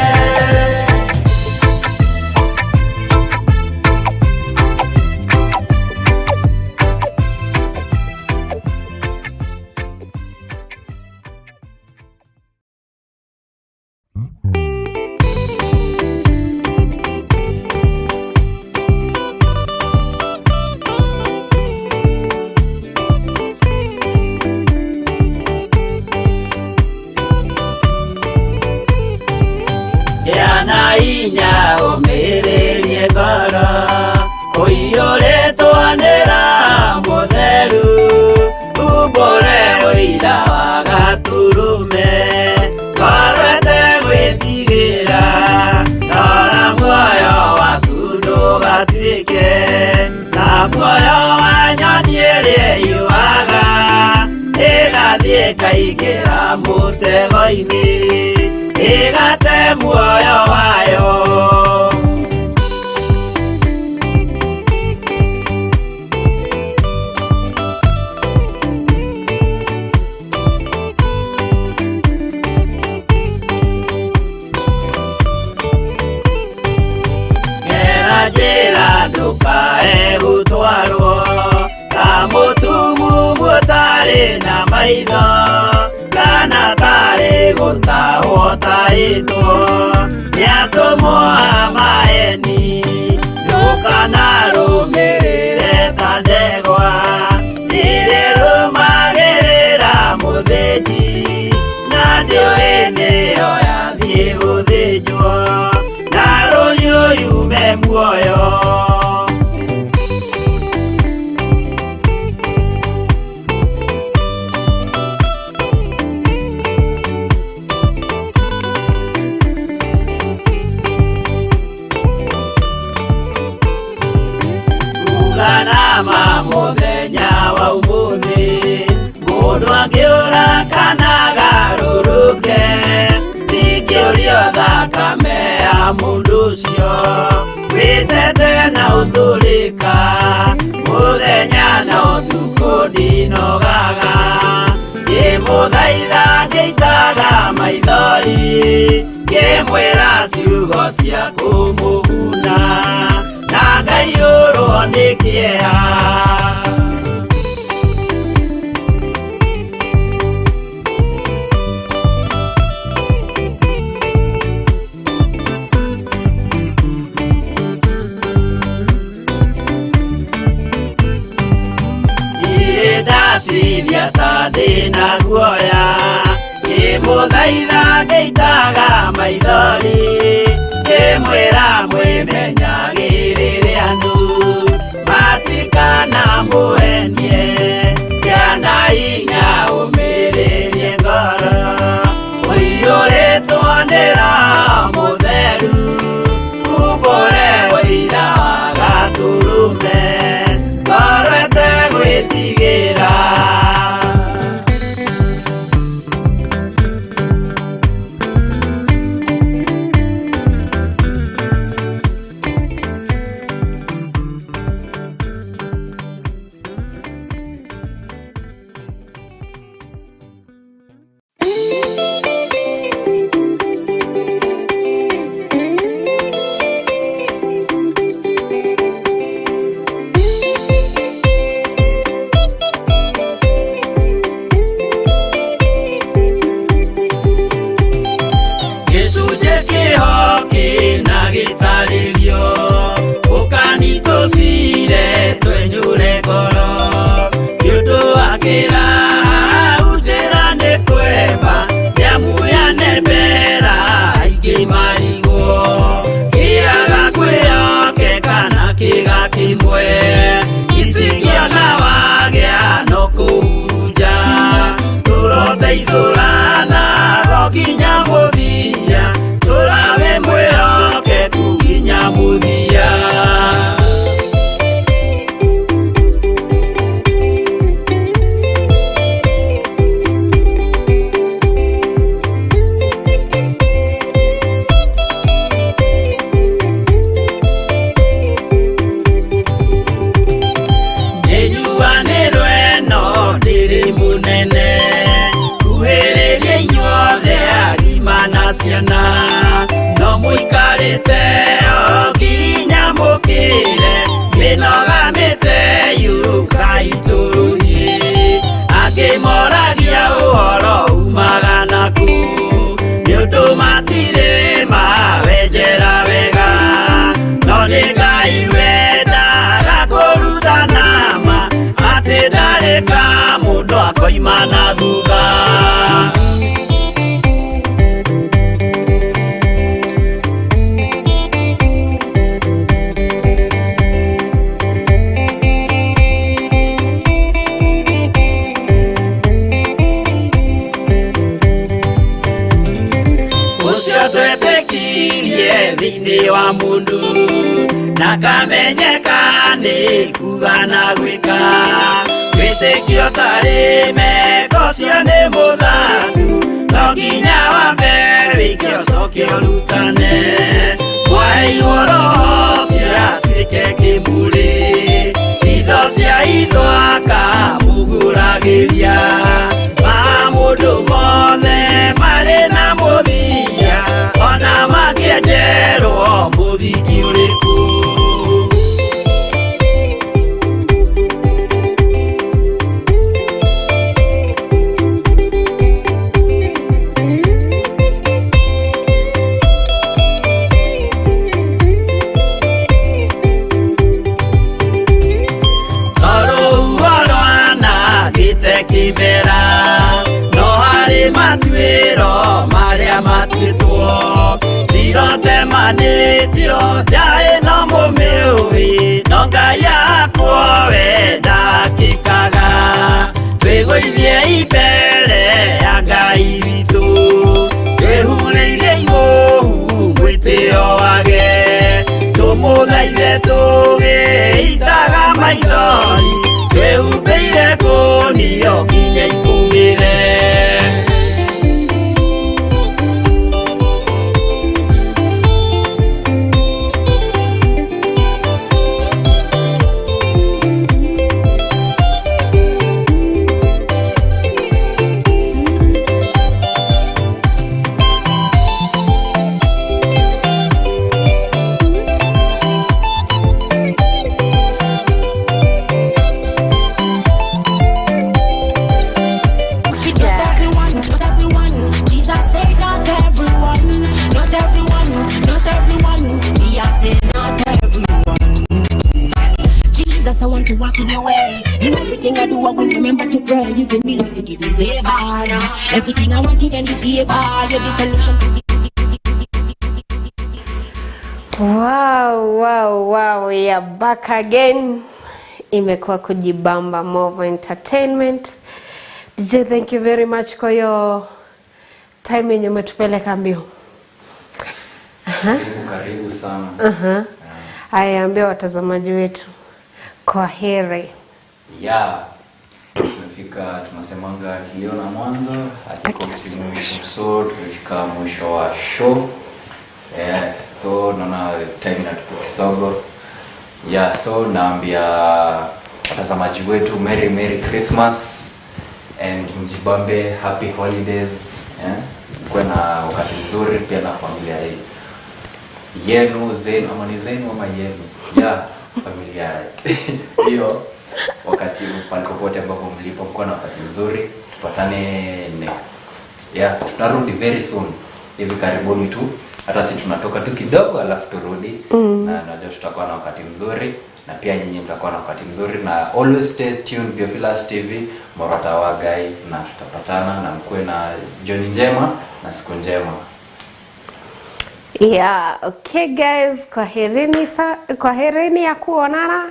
Yana inya ũmĩrĩrie ngoro ũiyũrĩtwo nĩ Roho Mũtheru umbũre ũira wa Gatũrũme ngoro ĩtegwĩtigĩra rora muoyo waku ndũgatuĩke ta muoyo wa nyoni ĩrĩa ĩyũaga ĩgathiĩ ĩkaingĩra mũtego-inĩ ĩgate muoyo wayo. Gera njĩra ndũkae gũtwarwo ta mũtumumu ũtarĩ na maitho kana tarĩ gũtahwo tahĩtwo nĩ atũmwo a maeni ndũkanarũmĩrĩre ta ndegwa ĩrĩrũmagĩrĩra mũthĩnji na ndĩũĩ nĩyo yathiĩ gũthĩnjwo na rũhiũ yume muoyo. Uganama mũthenya wa ũmũthĩ mũndũ angĩũra kana agarũrũke ndingĩũrio thakame ya mũndũ ũcio wĩtete na ũtũrĩka mũthenya na ũtukũ ndinogaga ngĩmũthaitha ngĩitaga maithori ngĩmwĩra ciugo cia kũmũguna na ngaiyũrwo nĩ kĩeha. Ndatithia ta ndĩna guoya ngĩmũthaitha ngĩitaga maithori ngĩmwĩra mwĩmenyagĩrĩre andũ matikanamũhenie kĩana hinya ũmĩrĩrie ngoro ũiyũrĩtwo nĩ Roho Mũtheru umbũre ũira wa Gatũrũme ngoro ĩtegwĩtigĩra. Tũgateithũrana nginya mũthia, tũrawe mwĩhokeku nginya mũthia. Nĩnjuanĩrwo ĩno ndĩrĩ mũnene, kuhĩrĩria inyuothe agima na ciana, no mũikarĩte o nginya mũkĩre, mĩnoga mĩte yũkai tũthiĩ. Angĩ moragia ũhoro umaga nakũ, nĩ ũndũ matirĩ mawenjera wega, no nĩ Ngai wendaga kũrutana ma, atĩ ndarĩ ka mũndũ akoima na thutha. Ũcio twetĩkirie thĩinĩ wa mũndũ, na kamenyeka nĩ kuga na gwĩka, wĩtĩkio tarĩ meko ũcio nĩ mũthatu, no nginya wambe wĩke ũcoke ũrutane. Mwaheirwo Roho ũcio atuĩke kĩmũrĩ, itho cia itho akamũgũragĩria, maũndũ mothe marĩ na mũthia, ona mangĩenjerwo mũthingi ũrĩkũ. Tondũ rwanangĩte kĩmera, no harĩ matuĩro marĩa matuĩtwo, cirotemanĩtio nja ĩno mũmĩũĩ, no Ngai akwo we ndakĩkaga. Twĩgũithie mbere ya Ngai witũ, twĩhurĩirie imũhu mwĩtĩo wage, tũmũthaithe tũgĩitaga maithori, twĩhumbĩire ngũnio nginya ikũmĩre. Not everyone, Jesus said not everyone, not everyone, not everyone. He has said not everyone. Jesus, I want to walk in your way. In everything I do, I will remember to pray. You give me love, you give me favor. Now everything I want, even the paper. You're the solution to the Wow, wow, wow, we are back again. Imekuwa kujibamba Movo Entertainment. DJ, thank you very much kwa hiyo time yenye umetupeleka mbio. Karibu, karibu sana. Aha. Aya, ambia watazamaji wetu kwa heri. Yeah. Tumefika, tunasemanga kilio na mwanzo hakikosi mwisho, so tumefika mwisho wa show. Yeah, so naona time inatupa kisogo. Yeah, so naambia watazamaji wetu Merry Merry Christmas and mjibambe, happy holidays. Yeah. Kuwe na wakati mzuri pia na familia hii yenu, zenu ama ni zenu ama yenu. Yeah, familia hiyo wakati pale popote ambapo mlipo, mko na wakati mzuri. Tupatane next. Yeah, tutarudi very soon, hivi karibuni tu. Hata si tunatoka tu kidogo alafu turudi. Na najua tutakuwa na wakati mzuri, na pia nyinyi mtakuwa na wakati mzuri, na always stay tuned Theophilus TV, Morata wa Gai, na tutapatana na mkuwe na jioni njema na siku njema. Yeah, okay guys, kwaherini ya kuonana.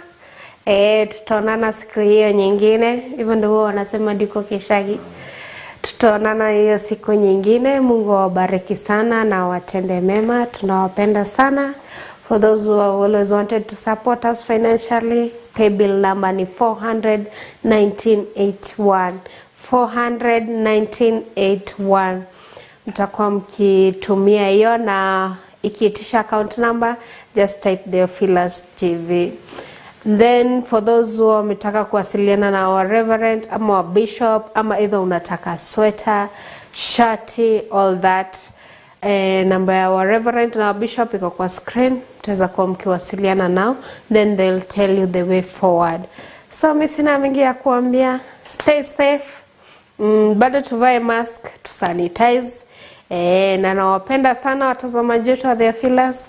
Tutaonana siku hiyo nyingine. Hivyo ndio huwa wanasema ndiko kishagi. Tutaonana hiyo siku nyingine. Mungu awabariki sana na watende mema. Tunawapenda sana. For those who have always wanted to support us financially, pay bill number ni 400 1981, 400 1981. Mtakuwa mkitumia hiyo, na ikiitisha account number, just type Theophilus TV. Then for those who wametaka kuwasiliana na our reverend ama wa bishop, ama either unataka sweater, shati, all that, namba ya our reverend na wa bishop iko kwa screen. Mtaweza kuwa mkiwasiliana nao, then they'll tell you the way forward. So mi sina mengi ya kuambia. Stay safe. Bado tuvae mask, tusanitize. Na nawapenda sana watazamaji wetu wa Theophilus.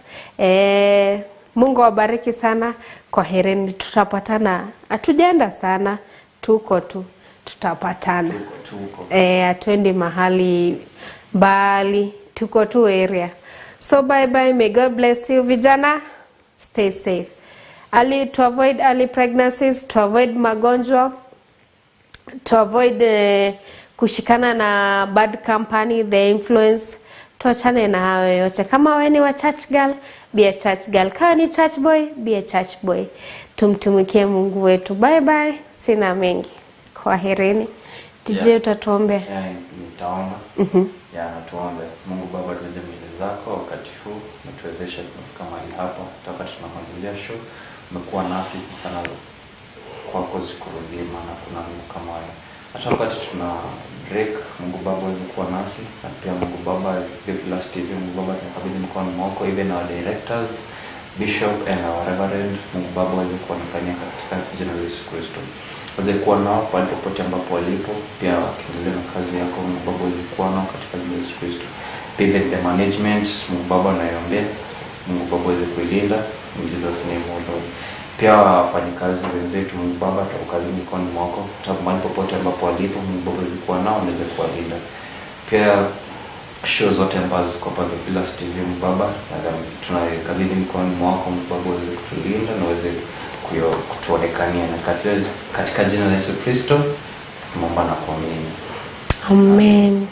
Mungu awabariki sana. Kwaherini, tutapatana. Hatujaenda sana, tuko tu, tutapatana. Tuko. Hatuendi mahali mbali, tuko tu area. So bye bye, may God bless you vijana. Stay safe. Early, to avoid early pregnancies, to avoid magonjwa, to avoid kushikana na bad company, the influence, tuachane na hayo yote. Kama wewe ni wa church girl, be a church girl. Kama ni church boy, be a church boy. Tumtumikie Mungu wetu. Bye bye, sina mengi. Kwaherini. DJ, utatuombea? Yeah, nitaomba. Yeah, na tuombe. Mungu Baba, tuweze mbele zako wakati huu, umetuwezesha tumefika mahali hapa, hata wakati tunamalizia show, umekuwa nasi sana, kwako zikurudie, maana kuna Mungu kama wewe. Hata wakati tuna break, Mungu Baba uweze kuwa nasi, na pia Mungu Baba, Theophilus TV, Mungu Baba tunakabidhi mkono mwako, even our directors, Bishop and our Reverend, Mungu Baba uweze kuonekania katika jina la Yesu Kristo. Uweze kuwa nao pale popote ambapo walipo, pia wakiendelea na kazi yako, Mungu Baba uweze kuwa nao katika jina la Yesu Kristo. Pia even the management, Mungu Baba naiombea, Mungu Baba uweze kuilinda, in Jesus name, O Lord. Pia wafanyikazi wenzetu, Mungu Baba tuwakabidhi mikononi mwako, hata mahali popote ambapo walipo, Mungu Baba uweze kuwa nao, uweze kuwalinda. Pia show zote ambazo ziko hapa Theophilus TV, Mungu Baba tunakabidhi mikononi mwako, Mungu Baba uweze kutulinda na uweze kutuonekania, na katika jina la Yesu Kristo tumeomba na kuamini. Amen.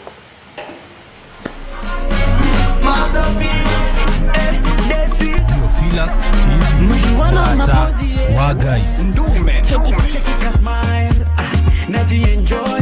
Theophilus TV, Murata wa Ngai. Ndume. Cheki ka smile, ah, najienjoy.